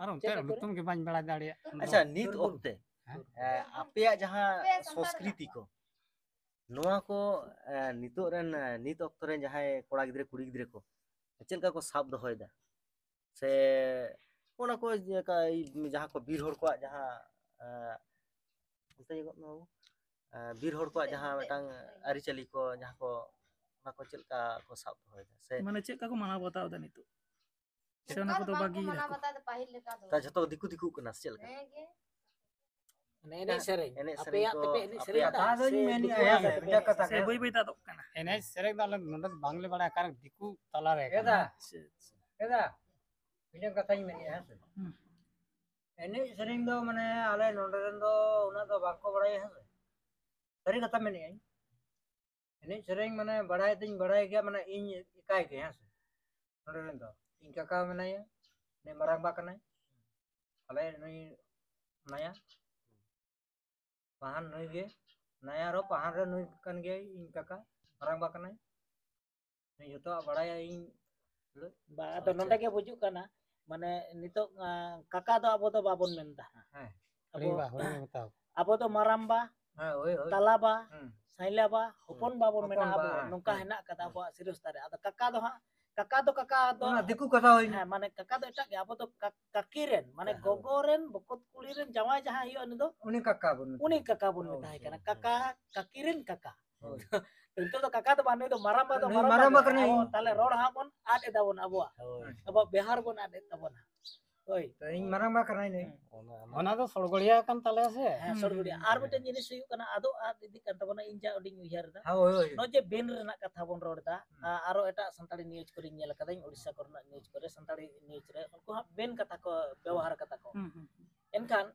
ᱟᱨ ᱚᱱᱛᱮ ᱪᱮᱫ ᱟᱹᱛᱩ ᱨᱮ? ᱧᱩᱛᱩᱢ ᱜᱮ ᱵᱟᱹᱧ ᱵᱟᱲᱟᱭ ᱫᱟᱲᱮᱭᱟᱜ ᱠᱟᱱᱟ᱾ ᱟᱪᱪᱷᱟ, ᱱᱤᱛ ᱚᱠᱛᱮ ᱦᱮᱸ? ᱮ, ᱟᱯᱮᱭᱟᱜ ᱡᱟᱦᱟᱸ ᱟᱯᱮᱭᱟᱜ ᱥᱟᱱᱛᱟᱲ ᱥᱚᱝᱥᱠᱨᱤᱛᱤ ᱠᱚ, ᱱᱚᱣᱟ ᱠᱚ ᱮ, ᱱᱤᱛᱚᱜ ᱨᱮᱱ ᱮ, ᱱᱤᱛ ᱚᱠᱛᱚ ᱨᱮᱱ ᱡᱟᱦᱟᱸᱭ ᱠᱚᱲᱟ ᱜᱤᱫᱽᱨᱟᱹ ᱠᱩᱲᱤ ᱜᱤᱫᱽᱨᱟᱹ ᱠᱚ ᱪᱮᱫ ᱞᱮᱠᱟ ᱠᱚ ᱥᱟᱵ ᱫᱚᱦᱚᱭᱮᱫᱟ? ᱥᱮ ᱚᱱᱟ ᱠᱚ ᱡᱮ ᱠᱟ-, ᱡᱟᱦᱟᱸ ᱠᱚ ᱵᱤᱨ ᱦᱚᱲ ᱠᱚᱣᱟᱜ ᱡᱟᱦᱟᱸ ᱮ, ᱚᱱᱛᱮ ᱡᱮ ᱱᱚᱣᱟ, ᱮ, ᱵᱤᱨ ᱦᱚᱲ ᱠᱚᱣᱟᱜ ᱡᱟᱦᱟᱸ ᱢᱤᱫᱴᱟᱝ ᱟᱹᱨᱤᱪᱟᱹᱞᱤ ᱠᱚ, ᱡᱟᱦᱟᱸ ᱠᱚ, ᱚᱱᱟ ᱠᱚ ᱪᱮᱫ ᱞᱮᱠᱟ ᱠᱚ ᱥᱟᱵ ᱫᱚᱦᱚᱭᱮᱫᱟ? ᱥᱮ ᱢᱟᱱᱮ ᱪᱮᱫ ᱞᱮᱠᱟ ᱠᱚ ᱢᱟᱱᱟᱣ ᱵᱟᱛᱟᱣ ᱮᱫᱟ ᱱᱤᱛᱚᱜ? ᱥᱮ ᱚᱱᱟ ᱚᱱᱠᱟ ᱠᱚᱫᱚ ᱫᱚ ᱵᱟᱝ ᱵᱟᱹᱜᱤ ᱠᱚ ᱢᱟᱱᱟᱣ ᱫᱟᱠᱚ? ᱵᱟᱛᱟᱣ ᱮᱫᱟ ᱯᱟᱹᱦᱤᱞ ᱞᱮᱠᱟ ᱫᱚ᱾ ᱛᱟ ᱡᱷᱚᱛᱚ ᱫᱤᱠᱩ ᱫᱤᱠᱩᱜ ᱠᱟᱱᱟ ᱥᱮ ᱪᱮᱫ ᱞᱮᱠᱟ? ᱦᱮᱸ ᱜᱮ᱾ ᱢᱟᱱᱮ ᱮᱱᱮᱡ ᱥᱮᱨᱮᱧ, ᱮᱱᱮᱡ ᱥᱮᱨᱮᱧ ᱟᱯᱮᱭᱟᱜ ᱠᱚ, ᱛᱮᱯᱮ ᱮᱱᱮᱡ ᱟᱯᱮᱭᱟᱜ ᱥᱮᱨᱮᱧ ᱮᱫᱟ ᱠᱟᱛᱷᱟ ᱫᱚᱧ ᱥᱮ ᱢᱮᱱᱮᱫᱼᱟ, ᱫᱤᱠᱩᱣᱟᱜ ᱦᱮᱸ, ᱛᱮᱯᱮ ᱢᱤᱫᱴᱟᱝ ᱮᱱᱮᱡ ᱠᱟᱛᱷᱟ ᱥᱮ ᱜᱮ᱾ ᱵᱟᱹᱭ ᱵᱟᱹᱭ ᱛᱮ ᱟᱫᱚᱜ ᱠᱟᱱᱟ᱾ ᱮᱱᱮᱡ ᱥᱮᱨᱮᱧ ᱫᱚ ᱟᱞᱮ ᱱᱚᱰᱮ ᱫᱚ ᱵᱟᱝᱞᱮ ᱵᱟᱲᱟᱭᱟ, ᱚᱠᱟᱨᱮ ᱫᱤᱠᱩ ᱛᱟᱞᱟᱨᱮ ᱠᱟᱱᱟ᱾ ᱮᱫᱟ, ᱟᱪᱪᱷᱟ, ᱟᱪᱪᱷᱟ᱾ ᱮᱫᱟ, ᱢᱤᱫᱴᱟᱝ ᱠᱟᱛᱷᱟᱧ ᱢᱮᱱᱮᱫᱼᱟ, ᱦᱮᱸ ᱥᱮ᱾ ᱦᱩᱸ᱾ ᱮᱱᱮᱡ ᱥᱮᱨᱮᱧ ᱫᱚ ᱢᱟᱱᱮ ᱟᱞᱮ ᱱᱚᱰᱮ ᱨᱮᱱ ᱫᱚ ᱩᱱᱟᱹᱜ ᱫᱚ ᱵᱟᱝᱠᱚ ᱵᱟᱲᱟᱭᱟ, ᱦᱮᱸ ᱥᱮ᱾ ᱥᱟᱹᱨᱤ ᱠᱟᱛᱷᱟ ᱢᱮᱱᱮᱫ ᱟᱹᱧ, ᱮᱱᱮᱡ ᱥᱮᱨᱮᱧ ᱢᱟᱱᱮ ᱵᱟᱲᱟᱭ ᱫᱚᱧ ᱵᱟᱲᱟᱭ ᱜᱮᱭᱟ, ᱢᱟᱱᱮ ᱤᱧ ᱮᱠᱟᱭ ᱜᱮ, ᱦᱮᱸ ᱥᱮ᱾ ᱱᱚᱰᱮ ᱨᱮᱱ ᱫᱚ ᱤᱧ ᱠᱟᱠᱟ ᱢᱮᱱᱟᱭᱟ, ᱩᱱᱤ ᱢᱟᱨᱟᱝᱵᱟ ᱠᱟᱱᱟᱭ, ᱟᱞᱮ ᱱᱩᱭ ᱢᱮᱱᱟᱭᱟ, ᱯᱟᱦᱟᱱ ᱱᱩᱭ ᱜᱮ ᱢᱮᱱᱟᱭᱟ, ᱟᱨᱚ ᱯᱟᱦᱟᱱ ᱨᱮ ᱱᱩᱭ ᱠᱟᱱ ᱜᱮᱭᱟᱭ, ᱤᱧ ᱠᱟᱠᱟ ᱢᱟᱨᱟᱝᱵᱟ ᱠᱟᱱᱟᱭ, ᱱᱩᱭ ᱡᱚᱛᱚᱣᱟᱜ ᱵᱟᱲᱟᱭᱟ ᱤᱧ᱾ ᱵᱟ, ᱟᱫᱚ ᱱᱚᱰᱮ ᱜᱮ ᱵᱩᱡᱩᱜ ᱠᱟᱱᱟ, ᱢᱟᱱᱮ ᱱᱤᱛᱚᱜ ᱟ, ᱠᱟᱠᱟ ᱫᱚ ᱟᱵᱚ ᱫᱚ ᱵᱟᱵᱚᱱ ᱢᱮᱱ ᱮᱫᱟ᱾ ᱦᱮᱸ᱾ ᱟᱵᱚ, ᱦᱩᱰᱤᱧ ᱵᱟ, ᱦᱩᱰᱤᱧ ᱵᱟ ᱢᱮᱛᱟᱣ᱾ ᱟᱵᱚ ᱫᱚ ᱢᱟᱨᱟᱢᱵᱟ, ᱦᱮᱸ, ᱳᱭ, ᱳᱭ᱾ ᱛᱟᱞᱟᱵᱟ, ᱦᱮᱸ᱾ ᱥᱟᱭᱞᱟᱵᱟ, ᱦᱚᱯᱚᱱ ᱵᱟ ᱵᱚᱱ ᱦᱚᱯᱚᱱ ᱢᱮᱱᱟ ᱵᱟ, ᱟᱵᱚ, ᱦᱮᱸ, ᱱᱚᱝᱠᱟ ᱦᱮᱸ᱾ ᱦᱮᱱᱟᱜ ᱠᱟᱫᱟ ᱟᱵᱚᱣᱟᱜ ᱥᱤᱨᱚᱥᱛᱟ ᱨᱮ᱾ ᱟᱫᱚ ᱠᱟᱠᱟ ᱫᱚ ᱦᱟᱸᱜ, ᱠᱟᱠᱟ ᱫᱚ ᱠᱟᱠᱟ ᱫᱚ ᱚᱱᱟ ᱫᱤᱠᱩ ᱠᱟᱛᱷᱟ ᱦᱩᱭᱱᱟ᱾ ᱦᱮᱸ, ᱢᱟᱱᱮ ᱠᱟᱠᱟ ᱫᱚ ᱮᱴᱟᱜ ᱜᱮ, ᱟᱵᱚ ᱫᱚ ᱠᱟ-, ᱠᱟᱠᱤ ᱨᱮᱱ, ᱢᱟᱱᱮ ᱦᱳᱭ᱾ ᱜᱚᱜᱚ ᱨᱮᱱ ᱵᱚᱠᱚᱛ ᱠᱩᱲᱤ ᱨᱮᱱ ᱡᱟᱶᱟᱭ ᱡᱟᱦᱟᱸᱭ ᱦᱩᱭᱩᱜᱼᱟ, ᱩᱱᱤ ᱫᱚ ᱩᱱᱤ ᱠᱟᱠᱟ ᱵᱚᱱ ᱢᱮᱛᱟᱭᱟ᱾ ᱩᱱᱤ ᱠᱟᱠᱟ ᱵᱚᱱ ᱦᱳᱭ, ᱢᱮᱛᱟᱭ ᱦᱳᱭ, ᱠᱟᱱᱟ᱾ ᱦᱳᱭ᱾ ᱠᱟᱠᱟ, ᱠᱟᱠᱤ ᱨᱮᱱ ᱠᱟᱠᱟ᱾ ᱱᱤᱛᱚᱜ ᱫᱚ ᱠᱟᱠᱟ ᱫᱚ ᱵᱟᱝ, ᱱᱩᱭ ᱫᱚ ᱢᱟᱨᱟᱝᱵᱟ ᱫᱚ ᱱᱩᱭ ᱢᱟᱨᱟᱝᱵᱟ ᱢᱟᱨᱟᱝᱵᱟ ᱜᱮ᱾ ᱠᱟᱱᱟᱭ᱾ ᱚ, ᱛᱟᱦᱞᱮ ᱨᱚᱲ ᱦᱟᱸᱜ ᱵᱚᱱ ᱟᱫ ᱮᱫᱟ ᱵᱚᱱ ᱟᱵᱚᱣᱟᱜ᱾ ᱦᱳᱭ᱾ ᱟᱵᱚᱣᱟᱜ ᱵᱮᱣᱦᱟᱨ ᱵᱚᱱ ᱟᱫ ᱮᱫ ᱛᱟᱵᱚᱱᱟ᱾ ᱦᱳᱭ᱾ ᱛᱚ ᱤᱧ ᱢᱟᱨᱟᱝᱵᱟ ᱠᱟᱱᱟᱭ ᱱᱩᱭ᱾ ᱚᱱᱟ ᱫᱚ ᱥᱚᱲᱜᱚᱲᱤᱭᱟ ᱠᱟᱱ ᱛᱟᱞᱮᱭᱟ ᱥᱮ᱾ ᱦᱮᱸ, ᱦᱩᱸ, ᱥᱚᱲᱜᱚᱲᱤᱭᱟ᱾ ᱦᱩᱸ, ᱟᱨ ᱦᱩᱸ᱾ ᱢᱤᱫᱴᱮᱱ ᱡᱤᱱᱤᱥ ᱦᱩᱭᱩᱜ ᱠᱟᱱᱟ, ᱟᱫᱚ ᱟᱫ ᱤᱫᱤᱜ ᱠᱟᱱ ᱛᱟᱵᱚᱱᱟ, ᱤᱧ ᱡᱟ ᱩᱰᱤᱧ ᱩᱭᱦᱟᱹᱨ ᱮᱫᱟ᱾ ᱦᱳᱭ, ᱦᱳᱭ᱾ ᱱᱚᱜᱼᱚᱭ ᱡᱮ ᱵᱮᱱ ᱨᱮᱱᱟᱜ ᱠᱟᱛᱷᱟ ᱵᱚᱱ ᱨᱚᱲ ᱮᱫᱟ, ᱦᱩᱸ᱾ ᱟ-, ᱟᱨᱚ ᱮᱴᱟᱜ ᱥᱟᱱᱛᱟᱲᱤ news ᱠᱚᱨᱮᱧ ᱧᱮᱞ ᱟᱠᱟᱫᱟᱹᱧ, ᱳᱰᱤᱥᱟ ᱠᱚᱨᱮᱱᱟᱜ news ᱠᱚᱨᱮ, ᱥᱟᱱᱛᱟᱲᱤ news ᱨᱮ, ᱩᱱᱠᱩ ᱦᱟᱸᱜ ᱵᱮᱱ ᱠᱟᱛᱷᱟ ᱠᱚ ᱵᱮᱣᱦᱟᱨ ᱠᱟᱫᱟ ᱠᱚ᱾ ᱦᱩᱸ, ᱦᱩᱸ, ᱦᱩᱸ᱾ ᱮᱱᱠᱷᱟᱱ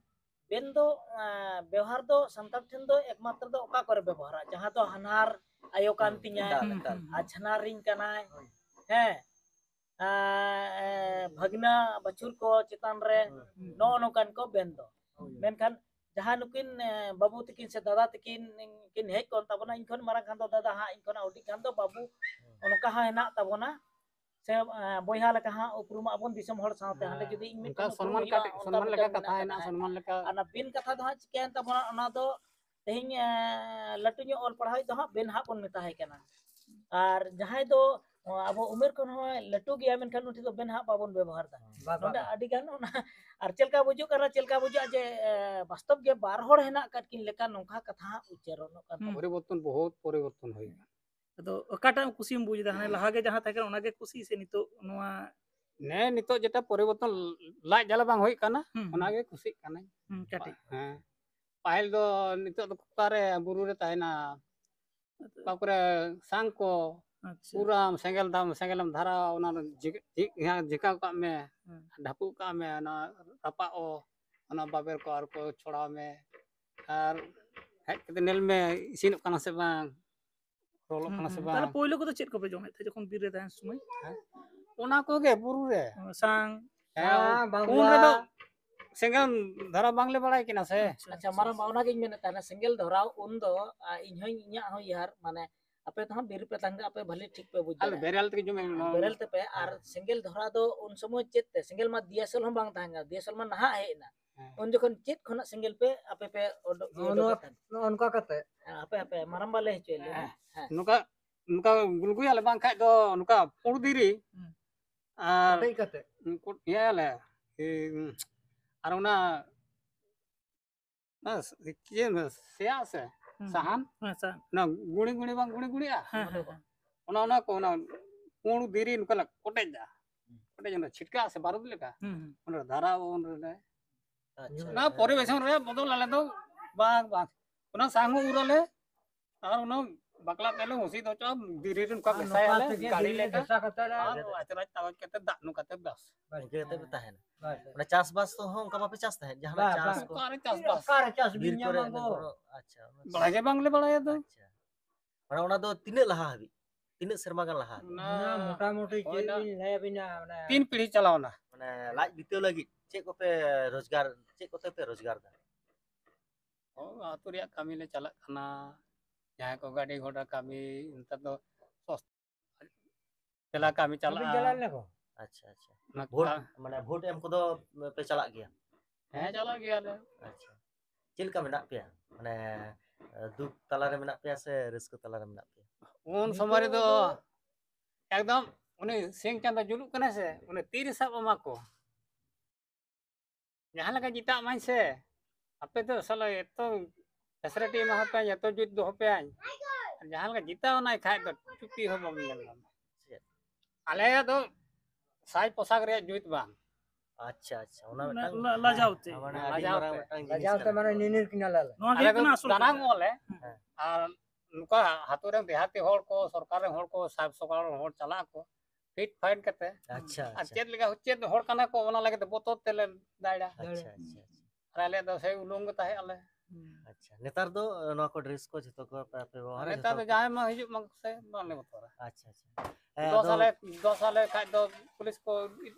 ᱵᱮᱱ ᱫᱚ, ᱟ, ᱵᱮᱣᱦᱟᱨ ᱫᱚ ᱥᱟᱱᱛᱟᱲ ᱴᱷᱮᱱ ᱫᱚ ᱮᱠᱢᱟᱛᱨᱚ ᱫᱚ ᱚᱠᱟ ᱠᱚᱨᱮ ᱵᱮᱵᱚᱦᱟᱨᱟ? ᱡᱟᱦᱟᱸ ᱫᱚ ᱦᱟᱱᱦᱟᱨ ᱟᱭᱳ ᱠᱟᱱ ᱦᱩᱸ, ᱛᱤᱧᱟᱭ, ᱮᱠᱟᱞ, ᱮᱠᱟᱞ᱾ ᱟᱡᱷᱱᱟᱨᱤᱧ ᱠᱟᱱᱟᱭ, ᱦᱮᱸ, ᱟ, ᱮ, ᱵᱷᱟᱹᱜᱽᱱᱟᱹ ᱵᱟᱹᱪᱷᱩᱨ ᱠᱚ ᱪᱮᱛᱟᱱ ᱨᱮ, ᱦᱩᱸ᱾ ᱱᱚᱜᱼᱚ ᱱᱚᱝᱠᱟᱱ ᱠᱚ ᱵᱮᱱ ᱫᱚ᱾ ᱦᱳᱭ᱾ ᱢᱮᱱᱠᱷᱟᱱ ᱡᱟᱦᱟᱸ ᱱᱩᱠᱤᱱ, ᱮ, ᱵᱟᱹᱵᱩ ᱛᱟᱹᱠᱤᱱ ᱥᱮ ᱫᱟᱫᱟ ᱛᱟᱹᱠᱤᱱ ᱠᱤᱱ ᱦᱮᱡ ᱠᱚᱜ ᱛᱟᱵᱚᱱᱟ, ᱤᱧ ᱠᱷᱚᱱ ᱢᱟᱨᱟᱝ ᱠᱷᱟᱱ ᱫᱚ ᱫᱟᱫᱟ ᱦᱟᱸᱜ, ᱤᱧ ᱠᱷᱚᱱᱟᱜ ᱦᱩᱰᱤᱧ ᱠᱷᱟᱱ ᱫᱚ ᱵᱟᱹᱵᱩ, ᱦᱩᱸ᱾ ᱚᱱᱠᱟ ᱦᱚᱸ ᱦᱮᱱᱟᱜ ᱛᱟᱵᱚᱱᱟ᱾ ᱥᱮ, ᱮ, ᱵᱚᱭᱦᱟ ᱞᱮᱠᱟ ᱦᱟᱸᱜ ᱩᱯᱨᱩᱢᱚᱜ ᱟᱵᱚᱱ ᱫᱤᱥᱚᱢ ᱦᱚᱲ ᱥᱟᱶᱛᱮ, ᱦᱟᱸᱰᱮ ᱦᱮᱸ᱾ ᱡᱩᱫᱤ ᱤᱧ ᱚᱱᱠᱟ ᱢᱤᱫᱴᱮᱱ ᱥᱚᱱᱢᱟᱱ ᱩᱯᱨᱩᱢ ᱦᱩᱭᱩᱜᱼᱟ, ᱠᱟᱹᱴᱤᱡ, ᱚᱱᱠᱟ ᱥᱚᱱᱢᱟᱱ ᱢᱤᱫᱴᱮᱱ ᱞᱮᱠᱟ ᱢᱮᱱᱟᱜ ᱠᱟᱛᱷᱟ ᱠᱟᱛᱷᱟ ᱦᱮᱱᱟᱜᱼᱟ, ᱦᱮᱱᱟᱜᱼᱟ᱾ ᱥᱚᱱᱢᱟᱱ ᱞᱮᱠᱟ᱾ ᱟᱨ ᱚᱱᱟ ᱵᱤᱱ ᱠᱟᱛᱷᱟ ᱫᱚ ᱦᱟᱸᱜ ᱪᱤᱠᱟᱹᱭᱮᱱ ᱛᱟᱵᱚᱱᱟ, ᱚᱱᱟ ᱫᱚ ᱛᱮᱦᱮᱧ, ᱮ, ᱞᱟᱹᱴᱩ ᱧᱚᱜ ᱚᱞ ᱯᱟᱲᱦᱟᱣᱤᱡ ᱫᱚ ᱦᱟᱸᱜ ᱵᱮᱱ ᱦᱟᱸᱜ ᱵᱚᱱ ᱢᱮᱛᱟᱭ ᱠᱟᱱᱟ᱾ ᱟᱨ ᱡᱟᱦᱟᱸᱭ ᱫᱚ, ᱚ, ᱟᱵᱚ ᱩᱢᱮᱨ ᱠᱷᱚᱱ ᱦᱚᱸ ᱞᱟᱹᱴᱩ ᱜᱮᱭᱟ, ᱢᱮᱱᱠᱷᱟᱱ ᱩᱱᱤ ᱫᱚ ᱵᱮᱱ ᱦᱟᱸᱜ ᱵᱟᱵᱚᱱ ᱵᱮᱵᱚᱦᱟᱨ ᱮᱫᱟ᱾ ᱵᱟ, ᱵᱟ, ᱱᱚᱰᱮ ᱵᱟ᱾ ᱟᱹᱰᱤ ᱜᱟᱱ ᱚᱱᱟ, ᱟᱨ ᱪᱮᱫ ᱞᱮᱠᱟ ᱵᱩᱡᱩᱜ ᱠᱟᱱᱟ, ᱪᱮᱫ ᱞᱮᱠᱟ ᱵᱩᱡᱩᱜᱼᱟ ᱡᱮ, ᱮ, ᱵᱟᱥᱛᱚᱵ ᱜᱮ ᱵᱟᱨ ᱦᱚᱲ ᱦᱮᱱᱟᱜ ᱟᱠᱟᱫ ᱠᱤᱱ ᱞᱮᱠᱟ ᱱᱚᱝᱠᱟ ᱠᱟᱛᱷᱟ ᱦᱟᱸᱜ ᱩᱪᱪᱟᱨᱚᱱᱚᱜ ᱠᱟᱱ ᱦᱩᱸ᱾ ᱛᱟᱵᱚᱱᱟ᱾ ᱯᱚᱨᱤᱵᱚᱨᱛᱚᱱ, ᱵᱚᱦᱩᱛ ᱯᱚᱨᱤᱵᱚᱨᱛᱚᱱ ᱦᱩᱭ ᱟᱠᱟᱱᱟ᱾ ᱟᱫᱚ ᱚᱠᱟᱴᱟᱜ ᱠᱩᱥᱤᱢ ᱵᱩᱡᱽ ᱮᱫᱟ? ᱦᱟᱱᱮ ᱞᱟᱦᱟ ᱜᱮ ᱡᱟᱦᱟᱸ ᱛᱟᱦᱮᱸ ᱠᱟᱱᱟ, ᱚᱱᱟ ᱜᱮ ᱠᱩᱥᱤ ᱥᱮ ᱱᱤᱛᱚᱜ ᱱᱚᱣᱟ? ᱱᱮ ᱱᱤᱛᱚᱜ ᱡᱮᱴᱟ ᱯᱚᱨᱤᱵᱚᱨᱛᱚᱱ, ᱞᱟᱡ ᱡᱟᱞᱟ ᱵᱟᱝ ᱦᱩᱭᱩᱜ ᱠᱟᱱᱟ, ᱦᱩᱸ, ᱚᱱᱟ ᱦᱩᱸ᱾ ᱜᱮ ᱠᱩᱥᱤᱜ ᱠᱟᱱᱟᱹᱧ᱾ ᱦᱩᱸ, ᱠᱟᱹᱴᱤᱡ᱾ ᱦᱮᱸ, ᱯᱟᱹᱦᱤᱞ ᱫᱚ ᱱᱤᱛᱚᱜ ᱫᱚ ᱚᱠᱟᱨᱮ ᱵᱩᱨᱩ ᱨᱮ ᱛᱟᱦᱮᱱᱟ, ᱟᱫᱚ ᱚᱠᱟ ᱠᱚᱨᱮ ᱥᱟᱝ ᱠᱚ, ᱟᱪᱪᱷᱟ᱾ ᱯᱩᱨᱟᱹ ᱥᱮᱸᱜᱮᱞ ᱫᱷᱟᱢ-, ᱥᱮᱸᱜᱮᱞᱮᱢ ᱫᱷᱟᱨᱟᱣᱟ, ᱚᱱᱟ ᱡᱷᱤᱠ-, ᱡᱷᱤᱠ-, ᱡᱷᱟᱸ-, ᱡᱷᱮᱠᱟᱣ ᱠᱟᱜ ᱢᱮ, ᱦᱩᱸ᱾ ᱰᱷᱟᱯᱩᱜ ᱠᱟᱜ ᱢᱮ, ᱚᱱᱟ ᱨᱟᱯᱟᱜ ᱚ, ᱚᱱᱟ ᱵᱟᱵᱮᱨ ᱠᱚ ᱟᱨ ᱠᱚ ᱪᱷᱚᱲᱟᱣ ᱢᱮ, ᱟᱨ ᱦᱮᱡ ᱠᱟᱛᱮ ᱧᱮᱞ ᱢᱮ ᱤᱥᱤᱱᱚᱜ ᱠᱟᱱᱟ ᱥᱮ ᱵᱟᱝ, ᱨᱚᱞᱚᱜ ᱦᱩᱸ, ᱠᱟᱱᱟ ᱥᱮ ᱦᱩᱸ᱾ ᱛᱟᱦᱞᱮ ᱵᱟᱝ᱾ ᱯᱳᱭᱞᱳ ᱠᱚᱫᱚ ᱪᱮᱫ ᱠᱚᱯᱮ ᱡᱚᱢᱮᱫ ᱛᱟᱦᱮᱸᱫ ᱡᱚᱠᱷᱚᱱ ᱵᱤᱨ ᱨᱮ ᱛᱟᱦᱮᱱ ᱥᱚᱢᱚᱭ? ᱦᱮᱸ? ᱚᱱᱟ ᱠᱚᱜᱮ ᱵᱩᱨᱩ ᱨᱮ᱾ ᱚ, ᱥᱟᱝ? ᱦᱮᱸ, ᱦᱮᱸ, ᱩᱱ ᱵᱟᱝᱞᱟ᱾ ᱨᱮᱫᱚ ᱥᱮᱸᱜᱮᱞ ᱫᱷᱚᱨᱟ ᱵᱟᱝᱞᱮ ᱵᱟᱲᱟᱭ ᱠᱟᱱᱟ ᱥᱮ᱾ ᱟᱪᱪᱷᱟ, ᱟᱪᱪᱷᱟ, ᱟᱪᱪᱷᱟ, ᱢᱟᱨᱟᱝᱵᱟ, ᱟᱪᱪᱷᱟ᱾ ᱚᱱᱟᱜᱤᱧ ᱢᱮᱱᱮᱫ ᱛᱟᱦᱮᱱᱟ, ᱥᱮᱸᱜᱮᱞ ᱫᱷᱚᱨᱟᱣ ᱩᱱ ᱫᱚ, ᱟ, ᱤᱧ ᱦᱚᱸᱧ, ᱤᱧᱟᱹᱜ ᱦᱚᱸ ᱩᱭᱦᱟᱹᱨ, ᱢᱟᱱᱮ, ᱟᱯᱮ ᱫᱚ ᱦᱟᱸᱜ ᱵᱤᱨ ᱨᱮᱯᱮ ᱛᱟᱦᱮᱱ ᱠᱷᱟᱱ ᱟᱯᱮ ᱵᱷᱟᱞᱮ ᱴᱷᱤᱠ ᱯᱮ ᱵᱩᱡᱽ ᱟᱞᱮ ᱫᱟᱲᱮᱭᱟᱜᱼᱟ᱾ ᱵᱮᱨᱮᱞ ᱛᱮᱜᱮ ᱡᱚᱢ ᱦᱩᱭᱩᱜᱼᱟ᱾ ᱵᱮᱨᱮᱞ ᱛᱮᱯᱮ, ᱟᱨ ᱦᱮᱸ᱾ ᱥᱮᱸᱜᱮᱞ ᱫᱷᱚᱨᱟᱣ ᱫᱚ ᱩᱱ ᱥᱚᱢᱚᱭ ᱪᱮᱫ ᱛᱮ? ᱥᱮᱸᱜᱮᱞ ᱢᱟ ᱫᱤᱭᱟᱥᱚᱞ ᱦᱚᱸ ᱵᱟᱝ ᱛᱟᱦᱮᱸ ᱠᱟᱱᱟ, ᱫᱤᱭᱟᱥᱚᱞ ᱢᱟ ᱱᱟᱦᱟᱜ ᱦᱮᱡ ᱮᱱᱟ᱾ ᱦᱮᱸ᱾ ᱩᱱ ᱡᱚᱠᱷᱚᱱ ᱪᱮᱫ ᱠᱷᱚᱱᱟᱜ ᱥᱮᱸᱜᱮᱞ ᱯᱮ ᱟᱯᱮ ᱯᱮ ᱚᱰᱚᱠ, ᱱᱚᱜᱼᱚ ᱱᱚᱣᱟ, ᱚᱰᱚᱠᱮᱫ ᱛᱟᱦᱮᱸᱫ? ᱱᱚᱜᱼᱚ ᱱᱚᱝᱠᱟ ᱠᱟᱛᱮ᱾ ᱦᱮᱸ, ᱟᱯᱮ, ᱟᱯᱮ, ᱢᱟᱨᱟᱝᱵᱟ ᱞᱟᱹᱭ ᱦᱚᱪᱚᱭ ᱞᱮ᱾ ᱦᱮᱸ, ᱦᱮᱸ᱾ ᱱᱚᱝᱠᱟ, ᱱᱚᱝᱠᱟ ᱜᱩᱞᱜᱩᱭᱟᱞᱮ, ᱵᱟᱝᱠᱷᱟᱡ ᱫᱚ ᱱᱚᱝᱠᱟ ᱯᱩᱸᱲ ᱫᱷᱤᱨᱤ᱾ ᱦᱩᱸ᱾ ᱟᱨ ᱠᱚᱴᱮᱡ ᱠᱟᱛᱮ᱾ ᱠᱚ-, ᱤᱭᱟᱹᱭᱟᱞᱮ, ᱤ-, ᱟᱨ ᱚᱱᱟ, ᱚᱱᱟ ᱥᱮᱭᱟ ᱥᱮ? ᱦᱩᱸ᱾ ᱥᱟᱦᱟᱱ, ᱦᱮᱸ, ᱥᱟᱦᱟᱱ᱾ ᱚᱱᱟ ᱜᱩᱲᱤ ᱜᱩᱲᱤ ᱵᱟᱝ ᱜᱩᱲᱤ ᱜᱩᱲᱤᱜᱼᱟ? ᱦᱮᱸ, ᱦᱮᱸ, ᱦᱮᱸ᱾ ᱚᱱᱟ, ᱚᱱᱟ ᱠᱚ, ᱚᱱᱟ ᱯᱩᱸᱰ ᱫᱷᱤᱨᱤ ᱱᱚᱝᱠᱟ ᱞᱮ ᱠᱚᱴᱮᱡᱟ᱾ ᱦᱩᱸ᱾ ᱠᱚᱴᱮᱡ, ᱚᱱᱟ ᱪᱷᱤᱴᱠᱟᱹᱜᱼᱟ ᱥᱮ ᱵᱟᱨᱩᱫ ᱞᱮᱠᱟ? ᱦᱩᱸ, ᱦᱩᱸ᱾ ᱚᱸᱰᱮ ᱫᱷᱟᱨᱟᱣ, ᱚᱸᱰᱮ ᱞᱮ ᱟᱪᱪᱷᱟ᱾ ᱚᱱᱟ ᱯᱚᱨᱤᱵᱮᱥᱚᱱ ᱨᱮ ᱵᱚᱫᱚᱞ ᱟᱞᱮ ᱫᱚ ᱵᱟᱝ, ᱵᱟᱝ᱾ ᱚᱱᱟ ᱥᱟᱦᱟᱱ ᱦᱚᱸ ᱩᱨ ᱟᱞᱮ, ᱟᱨ ᱚᱱᱟ ᱵᱟᱠᱞᱟ ᱛᱮᱞᱮ ᱦᱩᱥᱤᱫ ᱦᱚᱪᱚᱜᱼᱟ, ᱫᱷᱤᱨᱤ ᱨᱮ ᱚᱱᱠᱟ ᱟᱨ ᱢᱮᱥᱟᱭᱟᱞᱮ, ᱱᱚᱝᱠᱟ ᱛᱮᱜᱮ ᱜᱟᱹᱲᱤ ᱫᱷᱤᱨᱤ ᱞᱮᱠᱟ, ᱢᱮᱥᱟ ᱠᱟᱛᱮ ᱞᱮ ᱟᱨ ᱟᱪᱨᱟᱡ ᱛᱟᱵᱟᱡ ᱠᱟᱛᱮ ᱫᱟᱜ ᱧᱩ ᱠᱟᱛᱮ ᱵᱟᱥ᱾ ᱤᱱᱠᱟᱹ ᱠᱟᱛᱮ ᱯᱮ ᱛᱟᱦᱮᱱᱟ᱾ ᱵᱟᱥ᱾ ᱚᱱᱟ ᱪᱟᱥᱵᱟᱥ ᱫᱚ ᱦᱚᱸ ᱚᱱᱠᱟ ᱵᱟᱯᱮ ᱪᱟᱥ ᱛᱟᱦᱮᱸᱫ? ᱡᱟᱦᱟᱱᱟᱜ ᱵᱟᱝ, ᱪᱟᱥ ᱵᱟᱝ᱾ ᱠᱚ? ᱚᱠᱟᱨᱮ ᱪᱟᱥ ᱵᱤᱨ ᱵᱤᱱ ᱧᱟᱢᱟ ᱠᱚᱨᱮ ᱜᱚ? ᱮᱱᱮ ᱫᱷᱚᱨᱚ, ᱟᱪᱪᱷᱟ, ᱚᱱᱟ ᱵᱟᱲᱟᱭ ᱜᱮ ᱵᱟᱝᱞᱮ ᱵᱟᱲᱟᱭᱟ ᱫᱚ᱾ ᱟᱪᱪᱷᱟ᱾ ᱢᱟᱱᱮ ᱚᱱᱟ ᱫᱚ ᱛᱤᱱᱟᱹᱜ ᱞᱟᱦᱟ ᱦᱟᱹᱵᱤᱡ? ᱛᱤᱱᱟᱹᱜ ᱥᱮᱨᱢᱟ ᱜᱟᱱ ᱞᱟᱦᱟ? ᱚᱱᱟ ᱚᱱᱟ ᱢᱚᱴᱟᱢᱩᱴᱤ ᱪᱮᱫ ᱦᱩᱭᱱᱟ ᱞᱤᱧ ᱞᱟᱹᱭ ᱟᱹᱵᱤᱱᱟ, ᱚᱱᱟ ᱛᱤᱱ ᱯᱤᱲᱦᱤ ᱪᱟᱞᱟᱣᱱᱟ᱾ ᱢᱟᱱᱮ ᱞᱟᱡ ᱵᱤᱛᱟᱹᱣ ᱞᱟᱹᱜᱤᱫ ᱪᱮᱫ ᱠᱚᱯᱮ ᱨᱳᱡᱽᱜᱟᱨ, ᱪᱮᱫ ᱠᱚᱛᱮ ᱯᱮ ᱨᱳᱡᱽᱜᱟᱨ ᱫᱟ? ᱦᱳᱭ, ᱟᱹᱛᱩ ᱨᱮᱭᱟᱜ ᱠᱟᱹᱢᱤ ᱞᱮ ᱪᱟᱞᱟᱜ ᱠᱟᱱᱟ᱾ ᱡᱟᱦᱟᱸᱭ ᱠᱚ ᱜᱟᱹᱰᱤ ᱜᱷᱚᱲᱟ ᱠᱟᱹᱢᱤ, ᱱᱮᱛᱟᱨ ᱫᱚ ᱥᱚᱥᱛᱟ ᱛᱮᱞᱟ ᱠᱟᱹᱢᱤ ᱟᱹᱵᱤᱱ ᱪᱟᱞᱟᱜᱼᱟ᱾ ᱪᱟᱞᱟᱜ ᱞᱮᱠᱚ? ᱟᱪᱪᱷᱟ, ᱟᱪᱪᱷᱟ᱾ ᱚᱱᱟ ᱵᱷᱳᱴ, ᱠᱟ- ᱢᱟᱱᱮ ᱵᱷᱳᱴ ᱮᱢ ᱠᱚᱫᱚ ᱯᱮ ᱪᱟᱞᱟᱜ ᱜᱮᱭᱟ? ᱦᱮᱸ, ᱪᱟᱞᱟᱜ ᱜᱮᱭᱟᱞᱮ᱾ ᱟᱪᱪᱷᱟ᱾ ᱪᱮᱫ ᱞᱮᱠᱟ ᱢᱮᱱᱟᱜ ᱯᱮᱭᱟ? ᱢᱟᱱᱮ, ᱫᱩᱠ ᱛᱟᱞᱟᱨᱮ ᱢᱮᱱᱟᱜ ᱯᱮᱭᱟ ᱥᱮ ᱨᱟᱹᱥᱠᱟᱹ ᱛᱟᱞᱟᱨᱮ ᱢᱮᱱᱟᱜ ᱯᱮᱭᱟ? ᱩᱱ ᱥᱚᱢᱚᱭ ᱨᱮᱫᱚ ᱮᱠᱫᱚᱢ ᱩᱱᱤ ᱥᱤᱧ ᱪᱟᱸᱫᱚ ᱡᱩᱞᱩᱜ ᱠᱟᱱᱟᱭ ᱥᱮ, ᱩᱱᱤ ᱛᱤᱨᱮ ᱥᱟᱵ ᱟᱢᱟ ᱠᱚ? ᱡᱟᱦᱟᱸ ᱞᱮᱠᱟ ᱡᱤᱛᱟᱹᱜ ᱢᱟᱧ ᱥᱮ, ᱟᱯᱮ ᱫᱚ ᱥᱟᱞᱟ ᱮᱛᱚ facility ᱮᱢᱟ ᱯᱮᱭᱟᱧ, ᱮᱛᱚ ᱡᱩᱛ ᱫᱚᱦᱚ ᱯᱮᱭᱟᱧ, ᱟᱨ ᱡᱟᱦᱟᱸ ᱞᱮᱠᱟ ᱡᱤᱛᱟᱹᱣ ᱮᱱᱟᱭ ᱠᱷᱟᱡ ᱫᱚ ᱪᱩᱯᱤ ᱦᱚᱸ ᱵᱟᱢ ᱧᱮᱞ ᱧᱟᱢᱟ᱾ ᱪᱮᱫ? ᱟᱞᱮᱭᱟᱜ ᱫᱚ ᱥᱟᱡᱽ ᱯᱳᱥᱟᱠ ᱨᱮᱭᱟᱜ ᱡᱩᱛ ᱵᱟᱝ᱾ ᱟᱪᱪᱷᱟ, ᱟᱪᱪᱷᱟ, ᱚᱱᱟ ᱢᱟᱱᱮ ᱢᱤᱫᱴᱟᱝ ᱞᱟ-, ᱞᱟᱡᱟᱣ ᱛᱮ᱾ ᱦᱮᱸ, ᱢᱟᱱᱮ ᱟᱹᱰᱤ ᱞᱟᱡᱟᱣ ᱢᱟᱨᱟᱝ ᱛᱮ᱾ ᱢᱤᱫᱴᱟᱝ ᱡᱤᱱᱤᱥ ᱞᱟᱡᱟᱣ ᱛᱮ ᱠᱟᱱᱟ᱾ ᱢᱟᱱᱮ ᱱᱤᱱᱤᱨ ᱠᱤᱱᱟ ᱞᱟᱞᱮ᱾ ᱱᱚᱣᱟ ᱜᱮ ᱟᱞᱮ ᱦᱩᱭᱩᱜ ᱫᱚ ᱠᱟᱱᱟ ᱟᱥᱚᱞ ᱫᱟᱱᱟᱝ ᱠᱟᱛᱷᱟ᱾ ᱚᱜ ᱟᱞᱮ᱾ ᱦᱮᱸ᱾ ᱟᱨ ᱱᱚᱝᱠᱟ ᱟᱛᱳ ᱨᱮᱱ ᱫᱮᱦᱟᱛᱤ ᱦᱚᱲ ᱠᱚ, ᱥᱚᱨᱠᱟᱨ ᱨᱮᱱ ᱦᱚᱲ ᱠᱚ, ᱥᱟᱵ ᱥᱚᱨᱠᱟᱨ ᱨᱮᱱ ᱦᱚᱲ ᱪᱟᱞᱟᱜ ᱟᱠᱚ, ᱯᱷᱤᱴ ᱯᱷᱟᱭᱤᱴ ᱠᱟᱛᱮ᱾ ᱟᱪᱪᱷᱟ, ᱟᱨ ᱟᱪᱪᱷᱟ᱾ ᱪᱮᱫ ᱞᱮᱠᱟ, ᱪᱮᱫ ᱦᱚᱲ ᱠᱟᱱᱟ ᱠᱚ, ᱚᱱᱟ ᱞᱟᱹᱜᱤᱫ ᱛᱮ ᱵᱚᱛᱚᱨ ᱛᱮᱞᱮ ᱫᱟᱹᱲᱟ᱾ ᱟᱪᱪᱷᱟ, ᱟᱪᱪᱷᱟ, ᱟᱪᱪᱷᱟ᱾ ᱟᱨ ᱟᱞᱮᱭᱟᱜ ᱫᱚ ᱥᱮᱭ ᱩᱞᱩᱝ ᱜᱮ ᱛᱟᱦᱮᱸ ᱟᱞᱮ᱾ ᱦᱩᱸ᱾ ᱟᱪᱪᱷᱟ, ᱱᱮᱛᱟᱨ ᱫᱚ, ᱮ, ᱱᱚᱣᱟ ᱠᱚ ᱰᱨᱮᱥ ᱠᱚ ᱡᱷᱚᱛᱚ ᱠᱚ ᱯᱮ, ᱯᱮ ᱵᱮᱵᱚᱦᱟᱨᱟ? ᱱᱮᱛᱟᱨ ᱡᱷᱚᱛᱚ ᱫᱚ ᱠᱚ? ᱡᱟᱦᱟᱸᱭ ᱢᱟ ᱦᱤᱡᱩᱜ ᱢᱟ ᱥᱮ, ᱵᱟᱝᱞᱮ ᱵᱚᱛᱚᱨᱟ᱾ ᱟᱪᱪᱷᱟ, ᱟᱪᱪᱷᱟ᱾ ᱦᱮᱸ, ᱫᱚᱥ ᱟᱫᱚ ᱟᱞᱮ, ᱫᱚᱥ ᱟᱞᱮ ᱠᱷᱟᱡ ᱫᱚ ᱯᱩᱞᱤᱥ ᱠᱚ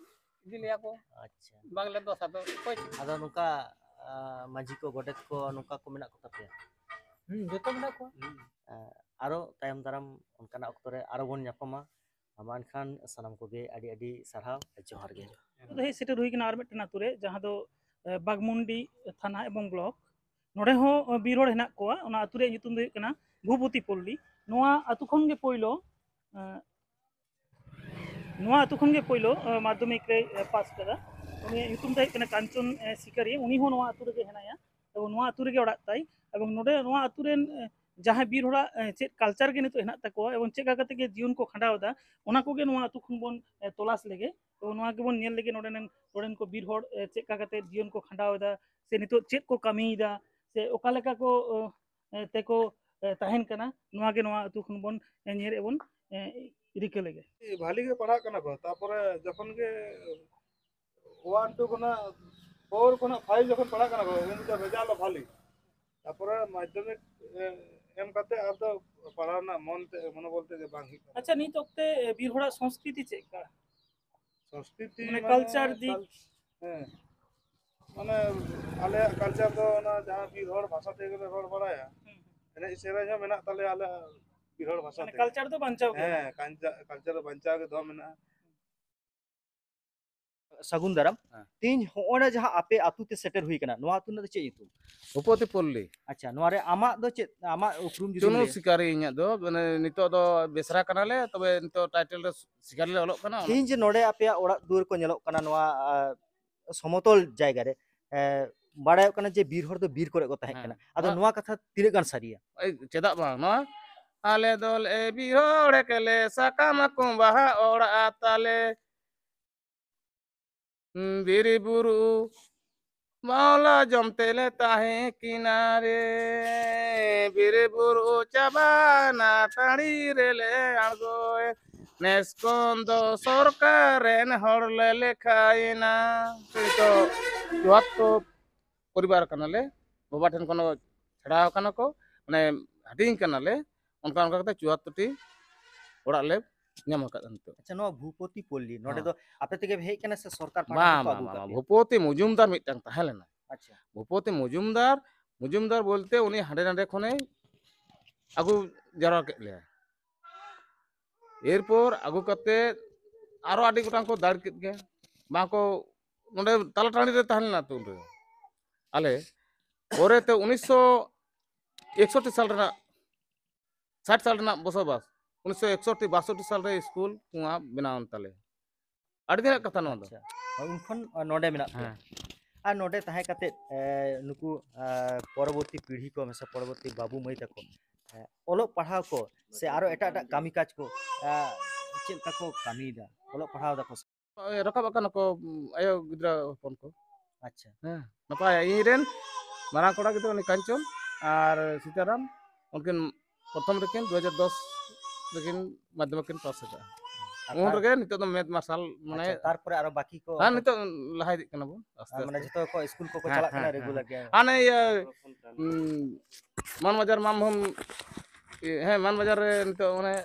ᱤᱫᱤ ᱞᱮᱭᱟ ᱠᱚ᱾ ᱟᱪᱪᱷᱟ᱾ ᱵᱟᱝᱞᱮ ᱫᱚᱥᱟ ᱫᱚ ᱚᱠᱚᱭ ᱪᱮᱫ? ᱟᱫᱚ ᱱᱚᱝᱠᱟ, ᱟ, ᱢᱟᱹᱡᱷᱤ ᱠᱚ, ᱜᱚᱰᱮᱛ ᱠᱚ, ᱱᱚᱝᱠᱟ ᱠᱚ ᱢᱮᱱᱟᱜ ᱠᱚ ᱛᱟᱯᱮᱭᱟ? ᱦᱩᱸ, ᱡᱚᱛᱚ ᱢᱮᱱᱟᱜ ᱠᱚᱣᱟ᱾ ᱦᱩᱸ᱾ ᱟ, ᱟᱨᱚ ᱛᱟᱭᱚᱢ ᱫᱟᱨᱟᱢ ᱚᱱᱠᱟᱱᱟᱜ ᱚᱠᱛᱚ ᱨᱮ ᱟᱨᱚ ᱵᱚᱱ ᱧᱟᱯᱟᱢᱟ᱾ ᱢᱟ ᱮᱱᱠᱷᱟᱱ ᱥᱟᱱᱟᱢ ᱠᱚᱜᱮ ᱟᱹᱰᱤ ᱟᱹᱰᱤ ᱥᱟᱨᱦᱟᱣ, ᱡᱚᱦᱟᱨ ᱜᱮ᱾ ᱱᱤᱛᱚᱜ ᱫᱚ ᱦᱮᱡ ᱥᱮᱴᱮᱨ ᱦᱩᱭ ᱠᱟᱱᱟ ᱟᱨ ᱢᱤᱫᱴᱮᱱ ᱟᱛᱳ ᱨᱮ, ᱡᱟᱦᱟᱸ ᱫᱚ, ᱮ, ᱵᱟᱜᱽᱢᱩᱱᱰᱤ ᱛᱷᱟᱱᱟ ᱮᱵᱚᱝ ᱵᱞᱚᱠ᱾ ᱱᱚᱰᱮ ᱦᱚᱸ, ᱮ, ᱵᱤᱨ ᱦᱚᱲ ᱦᱮᱱᱟᱜ ᱠᱚᱣᱟ᱾ ᱚᱱᱟ ᱟᱛᱳ ᱨᱮᱭᱟᱜ ᱧᱩᱛᱩᱢ ᱫᱚ ᱦᱩᱭᱩᱜ ᱠᱟᱱᱟ ᱵᱷᱩᱯᱚᱛᱤ ᱯᱚᱞᱞᱤ᱾ ᱱᱚᱣᱟ ᱟᱛᱳ ᱠᱷᱚᱱ ᱜᱮ ᱯᱳᱭᱞᱳ, ᱮ, ᱱᱚᱣᱟ ᱟᱛᱳ ᱠᱷᱚᱱ ᱜᱮ ᱯᱳᱭᱞᱳ, ᱮ, ᱢᱟᱫᱽᱫᱷᱚᱢᱤᱠ ᱨᱮᱭ, ᱮ, ᱯᱟᱥ ᱠᱟᱫᱟ᱾ ᱩᱱᱤᱭᱟᱜ ᱧᱩᱛᱩᱢ ᱫᱚ ᱦᱩᱭᱩᱜ ᱠᱟᱱᱟ ᱠᱟᱧᱪᱚᱱ, ᱮ, ᱥᱤᱠᱟᱹᱨᱤᱭᱟᱹ᱾ ᱩᱱᱤ ᱦᱚᱸ ᱱᱚᱣᱟ ᱟᱛᱳ ᱨᱮᱜᱮ ᱦᱮᱱᱟᱭᱟ᱾ ᱮᱵᱚᱝ ᱱᱚᱣᱟ ᱟᱹᱛᱩ ᱨᱮᱜᱮ ᱚᱲᱟᱜ ᱛᱟᱭ᱾ ᱮᱵᱚᱝ ᱱᱚᱰᱮ ᱱᱚᱣᱟ ᱟᱹᱛᱩ ᱨᱮᱱ, ᱮ, ᱡᱟᱦᱟᱸᱭ ᱵᱤᱨ ᱦᱚᱲᱟᱜ, ᱮ, ᱪᱮᱫ culture ᱜᱮ ᱱᱤᱛᱚᱜ ᱦᱮᱱᱟᱜ ᱛᱟᱠᱚᱣᱟ ᱮᱵᱚᱝ ᱪᱮᱫ ᱞᱮᱠᱟ ᱠᱟᱛᱮ ᱜᱮ ᱡᱤᱭᱚᱱ ᱠᱚ ᱠᱷᱟᱸᱰᱟᱣ ᱮᱫᱟ, ᱚᱱᱟ ᱠᱚᱜᱮ ᱱᱚᱣᱟ ᱟᱹᱛᱩ ᱠᱷᱚᱱ ᱵᱚᱱ, ᱮ, ᱛᱚᱞᱟᱥ ᱞᱮᱜᱮ᱾ ᱮᱵᱚᱝ ᱱᱚᱣᱟ ᱜᱮᱵᱚᱱ ᱧᱮᱞ ᱞᱮᱜᱮ ᱱᱚᱰᱮᱱ, ᱱᱚᱰᱮᱱ ᱠᱚ ᱵᱤᱨ ᱦᱚᱲ, ᱮ, ᱪᱮᱫ ᱞᱮᱠᱟ ᱠᱟᱛᱮ ᱡᱤᱭᱚᱱ ᱠᱚ ᱠᱷᱟᱸᱰᱟᱣ ᱮᱫᱟ, ᱥᱮ ᱱᱤᱛᱚᱜ ᱪᱮᱫ ᱠᱚ ᱠᱟᱹᱢᱤᱭᱮᱫᱟ, ᱥᱮ ᱚᱠᱟ ᱞᱮᱠᱟ ᱠᱚ, ᱮ, ᱛᱮᱠᱚ, ᱮ, ᱛᱟᱦᱮᱱ ᱠᱟᱱᱟ, ᱱᱚᱣᱟ ᱜᱮ ᱱᱚᱣᱟ ᱟᱹᱛᱩ ᱠᱷᱚᱱ ᱵᱚᱱ, ᱮ, ᱧᱮᱞᱮᱫ ᱵᱚᱱ, ᱮ, ᱨᱤᱠᱟᱹ ᱞᱮᱜᱮ᱾ ᱵᱷᱟᱞᱤ ᱜᱮ ᱯᱟᱲᱦᱟᱜ ᱠᱟᱱᱟ ᱠᱚ, ᱛᱟᱯᱚᱨᱮ ᱡᱚᱠᱷᱚᱱ ᱜᱮ one two ᱠᱷᱚᱱᱟᱜ four ᱠᱷᱚᱱᱟᱜ five ᱡᱚᱠᱷᱚᱱ ᱯᱟᱲᱦᱟᱜ ᱠᱟᱱᱟ ᱠᱚ, ᱩᱱ ᱫᱚ result ᱦᱚᱸ ᱵᱷᱟᱞᱤ, ᱛᱟᱯᱚᱨᱮ ᱢᱟᱫᱽᱫᱷᱚᱢᱤᱠ, ᱮ, ᱮᱢ ᱠᱟᱛᱮ ᱟᱨ ᱫᱚ ᱯᱟᱲᱦᱟᱣ ᱨᱮᱱᱟᱜ ᱢᱚᱱ ᱛᱮ, ᱢᱚᱱᱳᱵᱚᱞ ᱛᱮ ᱵᱟᱝ ᱦᱩᱭᱩᱜ ᱠᱟᱱᱟ᱾ ᱟᱪᱪᱷᱟ, ᱱᱤᱛ ᱚᱠᱛᱮ, ᱮ, ᱵᱤᱨ ᱦᱚᱲᱟᱜ ᱥᱚᱝᱥᱠᱨᱤᱛᱤ ᱪᱮᱫ ᱞᱮᱠᱟ? ᱥᱚᱝᱥᱠᱨᱤᱛᱤ ᱢᱟᱱᱮ ᱢᱟᱱᱮ culture ᱫᱤᱠ? Cul-, ᱦᱮᱸ, ᱢᱟᱱᱮ ᱟᱞᱮᱭᱟᱜ culture ᱫᱚ ᱚᱱᱟ ᱡᱟᱦᱟᱸ ᱵᱤᱨ ᱦᱚᱲ ᱵᱷᱟᱥᱟ ᱛᱮᱜᱮ ᱞᱮ ᱨᱚᱲ ᱵᱟᱲᱟᱭᱟ᱾ ᱦᱩᱸ, ᱦᱩᱸ᱾ ᱮᱱᱮᱡ ᱥᱮᱨᱮᱧ ᱦᱚᱸ ᱢᱮᱱᱟᱜ ᱛᱟᱞᱮᱭᱟ ᱟᱞᱮᱭᱟᱜ ᱵᱤᱨ ᱦᱚᱲ ᱵᱷᱟᱥᱟ ᱢᱟᱱᱮ ᱛᱮᱜᱮ᱾ Culture ᱫᱚ ᱵᱟᱧᱪᱟᱣ ᱜᱮ ᱦᱮᱸ, ᱢᱮᱱᱟᱜᱼᱟ᱾ Culture, culture ᱫᱚ ᱵᱟᱧᱪᱟᱣ ᱜᱮ ᱫᱚᱦᱚ ᱢᱮᱱᱟᱜᱼᱟ᱾ ᱥᱟᱹᱜᱩᱱ ᱫᱟᱨᱟᱢ᱾ ᱦᱮᱸ᱾ ᱛᱮᱦᱮᱧ ᱦᱚᱸᱜᱼᱚᱭ ᱱᱟ ᱡᱟᱦᱟᱸ ᱟᱯᱮ ᱟᱹᱛᱩ ᱛᱮ ᱥᱮᱴᱮᱨ ᱦᱩᱭ ᱠᱟᱱᱟ, ᱱᱚᱣᱟ ᱟᱹᱛᱩ ᱨᱮᱱᱟᱜ ᱫᱚ ᱪᱮᱫ ᱧᱩᱛᱩᱢ? ᱵᱷᱩᱯᱚᱛᱤ ᱯᱚᱞᱞᱤ᱾ ᱟᱪᱪᱷᱟ, ᱱᱚᱣᱟ ᱨᱮ ᱟᱢᱟᱜ ᱫᱚ ᱪᱮᱫ, ᱟᱢᱟᱜ ᱩᱯᱨᱩᱢ ᱡᱩᱫᱤᱢ ᱪᱩᱱᱩ ᱞᱟᱹᱭᱟ? ᱥᱤᱠᱟᱨᱤ ᱤᱧᱟᱹᱜ ᱫᱚ, ᱢᱟᱱᱮ, ᱱᱤᱛᱚᱜ ᱫᱚ ᱵᱮᱥᱨᱟ ᱠᱟᱱᱟᱞᱮ, ᱛᱚᱵᱮ ᱱᱤᱛᱚᱜ title ᱨᱮ ᱥᱤᱠᱟᱨᱤ ᱞᱮ ᱚᱞᱚᱜ ᱠᱟᱱᱟ, ᱚᱱᱟ ᱛᱮᱦᱮᱧ ᱡᱮ ᱱᱚᱰᱮ ᱟᱯᱮᱭᱟᱜ ᱚᱲᱟᱜ ᱫᱩᱣᱟᱹᱨ ᱠᱚ ᱧᱮᱞᱚᱜ ᱠᱟᱱᱟ ᱱᱚᱣᱟ, ᱟ, ᱥᱚᱢᱚᱛᱚᱞ ᱡᱟᱭᱜᱟ ᱨᱮ, ᱮ, ᱵᱟᱲᱟᱭᱚᱜ ᱠᱟᱱᱟ ᱡᱮ ᱵᱤᱨ ᱦᱚᱲ ᱫᱚ ᱵᱤᱨ ᱠᱚᱨᱮ ᱠᱚ ᱛᱟᱦᱮᱸ ᱦᱮᱸ᱾ ᱠᱟᱱᱟ᱾ ᱟᱫᱚ ᱱᱚᱣᱟ ᱱᱚᱣᱟ ᱠᱟᱛᱷᱟ ᱛᱤᱱᱟᱹᱜ ᱜᱟᱱ ᱥᱟᱹᱨᱤᱭᱟ? ᱮᱭ, ᱪᱮᱫᱟᱜ ᱵᱟᱝ? ᱱᱚᱣᱟ ᱟᱞᱮ ᱫᱚᱞᱮ ᱵᱤᱨ ᱦᱚᱲ ᱠᱮᱞᱮ, ᱥᱟᱠᱟᱢ ᱠᱚ ᱵᱟᱦᱟ ᱚᱲᱟᱜ ᱛᱟᱞᱮ᱾ ᱵᱤᱨ ᱵᱩᱨᱩ ᱵᱟᱣᱞᱟ ᱡᱚᱢ ᱛᱮᱞᱮ ᱛᱟᱦᱮᱸ ᱠᱤᱱᱟ ᱨᱮ᱾ ᱵᱤᱨ ᱵᱩᱨᱩ ᱪᱟᱵᱟᱭᱮᱱᱟ, ᱴᱟᱺᱰᱤ ᱨᱮᱞᱮ ᱟᱬᱜᱚᱭᱮᱱ᱾ ᱱᱮᱥ ᱠᱷᱚᱱ ᱫᱚ ᱥᱚᱨᱠᱟᱨ ᱨᱮᱱ ᱦᱚᱲ ᱞᱮ ᱞᱮᱠᱷᱟᱭᱮᱱᱟ᱾ ᱱᱤᱛᱚᱜ ᱪᱩᱣᱟᱛᱛᱳᱨ ᱯᱚᱨᱤᱵᱟᱨ ᱠᱟᱱᱟᱞᱮ, ᱵᱟᱵᱟ ᱴᱷᱮᱱ ᱠᱷᱚᱱ ᱪᱷᱟᱲᱟᱣ ᱠᱟᱱᱟ ᱠᱚ, ᱢᱟᱱᱮ ᱦᱟᱹᱴᱤᱧ ᱠᱟᱱᱟᱞᱮ᱾ ᱚᱱᱠᱟ ᱚᱱᱠᱟ ᱠᱟᱛᱮ ᱪᱩᱣᱟᱛᱛᱳᱨ ᱴᱤ ᱚᱲᱟᱜ ᱞᱮ ᱧᱟᱢ ᱟᱠᱟᱫᱟ ᱱᱤᱛᱚᱜ᱾ ᱟᱪᱪᱷᱟ, ᱱᱚᱣᱟ ᱵᱷᱩᱯᱚᱛᱤ ᱯᱚᱞᱞᱤ, ᱱᱚᱰᱮ ᱦᱚᱸ᱾ ᱫᱚ ᱟᱯᱮ ᱛᱮᱜᱮ ᱯᱮ ᱦᱮᱡ ᱠᱟᱱᱟ ᱥᱮ ᱥᱚᱨᱠᱟᱨ ᱯᱟᱦᱴᱟ ᱵᱟᱝ, ᱠᱷᱚᱱ ᱠᱚ ᱵᱟᱝ, ᱟᱹᱜᱩ ᱵᱟᱝ, ᱠᱟᱜ ᱵᱟᱝ᱾ ᱯᱮᱭᱟ? ᱵᱷᱩᱯᱚᱛᱤ ᱢᱚᱡᱩᱢᱫᱟᱨ ᱢᱤᱫᱴᱟᱝ ᱛᱟᱦᱮᱸ ᱞᱮᱱᱟ᱾ ᱟᱪᱪᱷᱟ᱾ ᱵᱷᱩᱯᱚᱛᱤ ᱢᱚᱡᱩᱢᱫᱟᱨ, ᱢᱚᱡᱩᱢᱫᱟᱨ ᱵᱚᱞᱛᱮ ᱩᱱᱤ ᱦᱟᱸᱰᱮ ᱱᱟᱰᱮ ᱠᱷᱚᱱᱮ ᱟᱹᱜᱩ ᱡᱟᱣᱨᱟ ᱠᱮᱫ ᱞᱮᱭᱟ᱾ ᱮᱨᱯᱚᱨ ᱟᱹᱜᱩ ᱠᱟᱛᱮ ᱟᱨᱚ ᱟᱹᱰᱤ ᱜᱚᱴᱟᱝ ᱠᱚ ᱫᱟᱹᱲ ᱠᱮᱫ ᱜᱮ᱾ ᱵᱟᱝ ᱠᱚ, ᱱᱚᱰᱮ ᱛᱟᱞᱟ ᱴᱟᱺᱰᱤ ᱨᱮ ᱛᱟᱦᱮᱸ ᱞᱮᱱᱟ ᱛᱚ ᱩᱱᱨᱮ᱾ ᱟᱞᱮ ᱯᱚᱨᱮᱛᱮ ᱩᱱᱤᱥᱥᱚ ᱮᱠᱥᱚᱴᱴᱤ ᱥᱟᱞ ᱨᱮᱱᱟᱜ, ᱥᱟᱴ ᱥᱟᱞ ᱨᱮᱱᱟᱜ ᱵᱚᱥᱚᱵᱟᱥ, ᱩᱱᱤᱥᱥᱚ ᱮᱠᱥᱚᱴᱴᱤ ᱵᱟᱥᱚᱴᱴᱤ ᱥᱟᱞ ᱨᱮ ᱥᱠᱩᱞ ᱱᱚᱣᱟ ᱵᱮᱱᱟᱣ ᱮᱱ ᱛᱟᱞᱮᱭᱟ᱾ ᱟᱹᱰᱤ ᱫᱤᱱᱟᱜ ᱠᱟᱛᱷᱟ ᱱᱚᱣᱟ ᱫᱚ᱾ ᱟᱪᱪᱷᱟ, ᱩᱱ ᱠᱷᱚᱱ, ᱟ, ᱱᱚᱰᱮ ᱢᱮᱱᱟᱜ ᱯᱮᱭᱟ᱾ ᱦᱮᱸ᱾ ᱟᱨ ᱱᱚᱰᱮ ᱛᱟᱦᱮᱸ ᱠᱟᱛᱮᱫ, ᱮ, ᱱᱩᱠᱩ, ᱮ, ᱯᱚᱨᱚᱵᱚᱨᱛᱤ ᱯᱤᱲᱦᱤ ᱠᱚ ᱥᱮ ᱯᱚᱨᱚᱵᱚᱨᱛᱤ ᱵᱟᱹᱵᱩ ᱢᱟᱹᱭ ᱛᱟᱠᱚ, ᱮ, ᱚᱞᱚᱜ ᱯᱟᱲᱦᱟᱣ ᱠᱚ ᱥᱮ ᱟᱨᱚ ᱮᱴᱟᱜ ᱮᱴᱟᱜ ᱠᱟᱹᱢᱤ ᱠᱟᱡᱽ ᱠᱚ, ᱮ, ᱪᱮᱫ ᱞᱮᱠᱟ ᱠᱚ ᱠᱟᱹᱢᱤᱭᱮᱫᱟ, ᱚᱞᱚᱜ ᱯᱟᱲᱦᱟᱣ ᱫᱟᱠᱚ ᱥᱮ? ᱳᱭ ᱨᱟᱠᱟᱵ ᱟᱠᱟᱱᱟ ᱠᱚ, ᱩᱢ, ᱟᱭᱳ ᱜᱤᱫᱽᱨᱟᱹ ᱦᱚᱯᱚᱱ ᱠᱚ᱾ ᱟᱪᱪᱷᱟ᱾ ᱦᱮᱸ, ᱱᱟᱯᱟᱭ᱾ ᱤᱧ ᱨᱮᱱ ᱢᱟᱨᱟᱝ ᱠᱚᱲᱟ ᱜᱤᱫᱽᱨᱟᱹ ᱩᱱᱤ ᱠᱟᱧᱪᱚᱱ ᱟᱨ ᱥᱤᱛᱟᱨᱟᱢ, ᱩᱱᱠᱤᱱ ᱯᱨᱚᱛᱷᱚᱢ ᱨᱮᱠᱤᱱ ᱫᱩ ᱦᱟᱡᱟᱨ ᱫᱚᱥ ᱨᱮᱠᱤᱱ ᱢᱟᱫᱽᱫᱷᱚᱢᱤᱠ ᱠᱤᱱ ᱯᱟᱥ ᱟᱠᱟᱫᱼᱟ᱾ ᱟᱨ ᱩᱱ ᱛᱟᱨ-, ᱨᱮᱜᱮ ᱱᱤᱛᱚᱜ ᱫᱚ ᱢᱮᱫ ᱢᱟᱨᱥᱟᱞ, ᱢᱟᱱᱮ, ᱟᱪᱪᱷᱟ, ᱛᱟᱨᱯᱚᱨᱮ ᱟᱨᱚ ᱵᱟᱹᱠᱤ ᱠᱚ ᱦᱮᱸ, ᱚᱠᱟ ᱱᱤᱛᱚᱜ ᱞᱟᱦᱟ ᱤᱫᱤᱜ ᱠᱟᱱᱟ ᱵᱚᱱ ᱟᱥᱛᱮ ᱟᱨ ᱢᱟᱱᱮ ᱟᱥᱛᱮ᱾ ᱡᱚᱛᱚ ᱠᱚ ᱥᱠᱩᱞ ᱠᱚᱠᱚ ᱦᱮᱸ, ᱪᱟᱞᱟᱜ ᱦᱮᱸ, ᱠᱟᱱᱟ ᱦᱮᱸ, ᱨᱮᱜᱩᱞᱟᱨ ᱦᱮᱸ᱾ ᱜᱮ᱾ ᱦᱟᱱᱮ ᱤᱭᱟᱹ, ᱩᱸ, ᱢᱟᱱ ᱵᱟᱡᱟᱨ ᱢᱟᱢ ᱦᱳᱢ, ᱦᱮᱸ, ᱢᱟᱱ ᱵᱟᱡᱟᱨ ᱨᱮ ᱱᱤᱛᱚᱜ ᱚᱱᱮ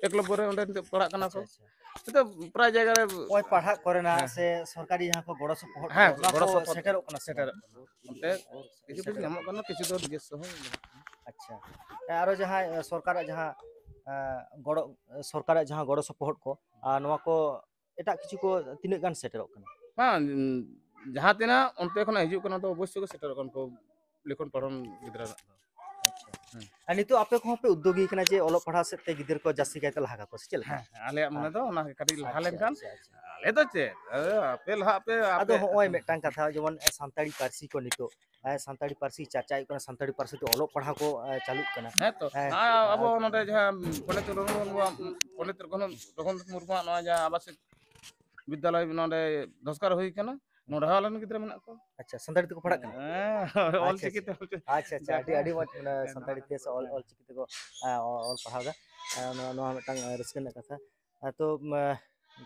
ᱮᱠᱞᱚᱵᱽᱵᱚ ᱨᱮ ᱚᱸᱰᱮ ᱱᱤᱛᱚᱜ ᱯᱟᱲᱦᱟᱜ ᱠᱟᱱᱟ ᱠᱚ᱾ ᱟᱪᱪᱷᱟ, ᱟᱪᱪᱷᱟ᱾ ᱱᱤᱛᱚᱜ ᱯᱨᱟᱭ ᱡᱟᱭᱜᱟ ᱨᱮ ᱱᱚᱜᱼᱚᱭ ᱯᱟᱲᱦᱟᱜ ᱠᱚᱨᱮᱱᱟᱜ ᱦᱮᱸ᱾ ᱥᱮ ᱥᱚᱨᱠᱟᱨᱤ ᱡᱟᱦᱟᱸ ᱠᱚ ᱜᱚᱲᱚ ᱥᱚᱯᱚᱦᱚᱫ ᱦᱮᱸ, ᱠᱚ, ᱚᱱᱟ ᱜᱚᱲᱚ ᱠᱚ ᱥᱚᱯᱚᱦᱚᱫ ᱥᱮᱴᱮᱨᱚᱜ ᱠᱟᱱᱟ ᱥᱮ ᱵᱟᱝ? ᱥᱮᱴᱮᱨᱚᱜ ᱠᱟᱱᱟ᱾ ᱚᱱᱛᱮ ᱥᱮᱴᱮᱨᱚᱜ ᱠᱤᱪᱷᱩ ᱠᱤᱪᱷᱩ ᱠᱟᱱᱟ᱾ ᱧᱟᱢᱚᱜ ᱠᱟᱱᱟ, ᱠᱤᱪᱷᱩ ᱫᱚ ᱱᱤᱡᱮᱥᱥᱚ ᱦᱚᱸ ᱢᱮᱱᱟᱜᱼᱟ᱾ ᱟᱪᱪᱷᱟ᱾ ᱮ, ᱟᱨᱚ ᱡᱟᱦᱟᱸ, ᱮ, ᱥᱚᱨᱠᱟᱨᱟᱜ ᱡᱟᱦᱟᱸ, ᱮ, ᱜᱚᱲᱚ, ᱥᱚᱨᱠᱟᱨᱟᱜ ᱡᱟᱦᱟᱸ ᱜᱚᱲᱚ ᱥᱚᱯᱚᱦᱚᱫ ᱠᱚ, ᱟᱨ ᱱᱚᱣᱟ ᱠᱚ ᱮᱴᱟᱜ ᱠᱤᱪᱷᱩ ᱠᱚ ᱛᱤᱱᱟᱹᱜ ᱜᱟᱱ ᱥᱮᱴᱮᱨᱚᱜ ᱠᱟᱱᱟ? ᱵᱟᱝ, ᱡᱟᱦᱟᱸ ᱛᱤᱱᱟᱹᱜ ᱚᱱᱛᱮ ᱠᱷᱚᱱᱟᱜ ᱦᱤᱡᱩᱜ ᱠᱟᱱᱟ, ᱛᱚ ᱚᱵᱚᱥᱥᱳᱭ ᱜᱮ ᱥᱮᱴᱮᱨᱚᱜ ᱠᱟᱱᱟ ᱠᱚ, ᱞᱤᱠᱷᱚᱱ ᱯᱚᱲᱦᱚᱱ ᱜᱤᱫᱽᱨᱟᱹ ᱨᱮᱱᱟᱜ ᱫᱚ᱾ ᱟᱪᱪᱷᱟ᱾ ᱦᱮᱸ᱾ ᱟᱨ ᱱᱤᱛᱚᱜ ᱟᱯᱮ ᱠᱚᱦᱚᱸ ᱯᱮ ᱩᱫᱽᱫᱳᱜᱤ ᱠᱟᱱᱟ ᱡᱮ ᱚᱞᱚᱜ ᱯᱟᱲᱦᱟᱣ ᱥᱮᱫ ᱛᱮ ᱜᱤᱫᱽᱨᱟᱹ ᱠᱚ ᱡᱟᱹᱥᱛᱤ ᱠᱟᱭᱛᱮ ᱞᱟᱦᱟ ᱠᱟᱠᱚ, ᱥᱮ ᱪᱮᱫ ᱞᱮᱠᱟ? ᱦᱮᱸ, ᱦᱮᱸ, ᱟᱞᱮᱭᱟᱜ ᱢᱚᱱᱮ ᱦᱮᱸ᱾ ᱫᱚ ᱚᱱᱟ ᱜᱮ, ᱠᱟᱹᱴᱤᱡ ᱞᱟᱦᱟ ᱟᱪᱪᱷᱟ, ᱞᱮᱱᱠᱷᱟᱱ, ᱟᱪᱪᱷᱟ, ᱟᱪᱪᱷᱟ᱾ ᱟᱞᱮ ᱫᱚ ᱪᱮᱫ, ᱮ, ᱟᱯᱮ ᱞᱟᱦᱟᱜ ᱯᱮ, ᱟᱫᱚ ᱟᱯᱮ ᱦᱚᱸᱜᱼᱚᱭ ᱢᱤᱫᱴᱟᱝ ᱠᱟᱛᱷᱟ, ᱡᱮᱢᱚᱱ ᱥᱟᱱᱛᱟᱲᱤ ᱯᱟᱹᱨᱥᱤ ᱠᱚ ᱱᱤᱛᱚᱜ, ᱮ, ᱥᱟᱱᱛᱟᱲᱤ ᱯᱟᱹᱨᱥᱤ ᱪᱟᱨᱪᱟᱭ ᱦᱩᱭᱩᱜ ᱠᱟᱱᱟ, ᱥᱟᱱᱛᱟᱲᱤ ᱯᱟᱹᱨᱥᱤ ᱛᱮ ᱚᱞᱚᱜ ᱯᱟᱲᱦᱟᱣ ᱠᱚ, ᱮ, ᱪᱟᱹᱞᱩᱜ ᱠᱟᱱᱟ᱾ ᱦᱮᱸ ᱛᱚ, ᱦᱮᱸ, ᱟᱨ ᱟᱵᱚ ᱟᱨ ᱱᱚᱰᱮ ᱡᱟᱦᱟᱸ ᱯᱚᱱᱰᱤᱛ ᱨᱚᱜᱷᱩᱱᱟᱛᱷ ᱢᱩᱨᱢᱩᱣᱟᱜ, ᱯᱚᱱᱰᱤᱛ ᱨᱚᱜᱷᱩᱱᱟᱛᱷ, ᱨᱚᱜᱷᱩᱱᱟᱛᱷ ᱢᱩᱨᱢᱩᱣᱟᱜ ᱱᱚᱣᱟ ᱡᱟᱦᱟᱸ ᱟᱵᱟᱥᱤᱠ ᱵᱤᱫᱽᱫᱟᱞᱚᱭ ᱱᱚᱰᱮ ᱫᱷᱚᱥᱠᱟᱨ ᱦᱩᱭ ᱠᱟᱱᱟ, ᱱᱚᱰᱮ ᱦᱚᱸ ᱟᱞᱮᱨᱮᱱ ᱜᱤᱫᱽᱨᱟᱹ ᱢᱮᱱᱟᱜ ᱠᱚᱣᱟ᱾ ᱟᱪᱪᱷᱟ, ᱥᱟᱱᱛᱟᱲᱤ ᱛᱮᱠᱚ ᱯᱟᱲᱦᱟᱜ ᱠᱟᱱᱟ? ᱦᱮᱸ, ᱟᱪᱪᱷᱟ, ᱚᱞᱪᱤᱠᱤ ᱟᱪᱪᱷᱟ᱾ ᱛᱮ, ᱚᱞᱪᱤᱠᱤ᱾ ᱟᱪᱪᱷᱟ, ᱟᱪᱪᱷᱟ, ᱟᱹᱰᱤ, ᱟᱹᱰᱤ ᱢᱚᱡᱽ, ᱢᱟᱱᱮ, ᱦᱮᱸ, ᱥᱟᱱᱛᱟᱲᱤ ᱱᱚᱣᱟ ᱛᱮ ᱥᱮ ᱚᱞ, ᱦᱮᱸ᱾ ᱚᱞᱪᱤᱠᱤ ᱛᱮᱠᱚ, ᱮ, ᱚ-, ᱚᱞ ᱯᱟᱲᱦᱟᱣ ᱫᱟ᱾ ᱮ, ᱱᱚᱣᱟ, ᱱᱚᱣᱟ ᱢᱤᱫᱴᱟᱝ, ᱮ, ᱨᱟᱹᱥᱠᱟᱹ ᱨᱮᱱᱟᱜ ᱠᱟᱛᱷᱟ᱾ ᱮ, ᱛᱚ, ᱢ,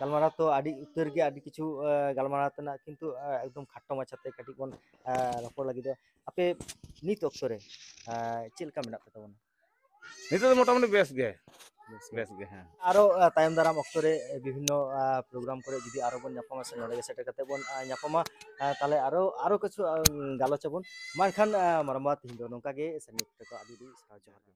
ᱜᱟᱞᱢᱟᱨᱟᱣ ᱛᱚ ᱟᱹᱰᱤ ᱩᱛᱟᱹᱨ ᱜᱮ, ᱟᱹᱰᱤ ᱠᱤᱪᱷᱩ, ᱮ, ᱜᱟᱞᱢᱟᱨᱟᱣ ᱛᱮᱱᱟᱜ, ᱠᱤᱱᱛᱩ, ᱮ, ᱮᱠᱫᱚᱢ ᱠᱷᱟᱴᱚ ᱢᱟᱪᱷᱟᱛᱮ ᱠᱟᱹᱴᱤᱡ ᱵᱚᱱ, ᱮ, ᱨᱚᱯᱚᱲ ᱞᱟᱹᱜᱤᱫᱚᱜ᱾ ᱟᱯᱮ ᱱᱤᱛ ᱚᱠᱛᱚ ᱨᱮ, ᱮ, ᱪᱮᱫ ᱞᱮᱠᱟ ᱢᱮᱱᱟᱜ ᱯᱮ ᱛᱟᱵᱚᱱᱟ? ᱱᱤᱛᱚᱜ ᱫᱚ ᱢᱚᱴᱟᱢᱩᱴᱤ ᱵᱮᱥ ᱜᱮ᱾ ᱵᱮᱥ ᱜᱮ᱾ ᱵᱮᱥ ᱜᱮ, ᱦᱮᱸ᱾ ᱟᱨᱚ, ᱟ, ᱛᱟᱭᱚᱢ ᱫᱟᱨᱟᱢ ᱚᱠᱛᱚ ᱨᱮ, ᱮ, ᱵᱤᱵᱷᱤᱱᱱᱚ, ᱟ, ᱯᱨᱳᱜᱨᱟᱢ ᱠᱚᱨᱮ ᱡᱩᱫᱤ ᱟᱨᱚ ᱵᱚᱱ ᱧᱟᱯᱟᱢᱟ ᱥᱮ ᱱᱚᱰᱮ ᱜᱮ ᱥᱮᱴᱮᱨ ᱠᱟᱛᱮ ᱵᱚᱱ, ᱟ, ᱧᱟᱯᱟᱢᱟ, ᱟ, ᱛᱟᱦᱞᱮ ᱟᱨᱚ, ᱟᱨᱚ ᱠᱤᱪᱷᱩ, ᱟ, ᱜᱟᱞᱚᱪ ᱟᱵᱚᱱ᱾ ᱢᱟ ᱮᱱᱠᱷᱟᱱ, ᱟ, ᱢᱟᱨᱟᱝᱵᱟ ᱛᱤᱦᱤᱧ ᱫᱚ ᱱᱚᱝᱠᱟ ᱜᱮ ᱥᱟᱹᱜᱩᱱ ᱚᱠᱛᱚ ᱠᱚ, ᱟᱹᱰᱤ ᱟᱹᱰᱤ ᱥᱟᱨᱦᱟᱣ, ᱡᱚᱦᱟᱨ ᱜᱮ᱾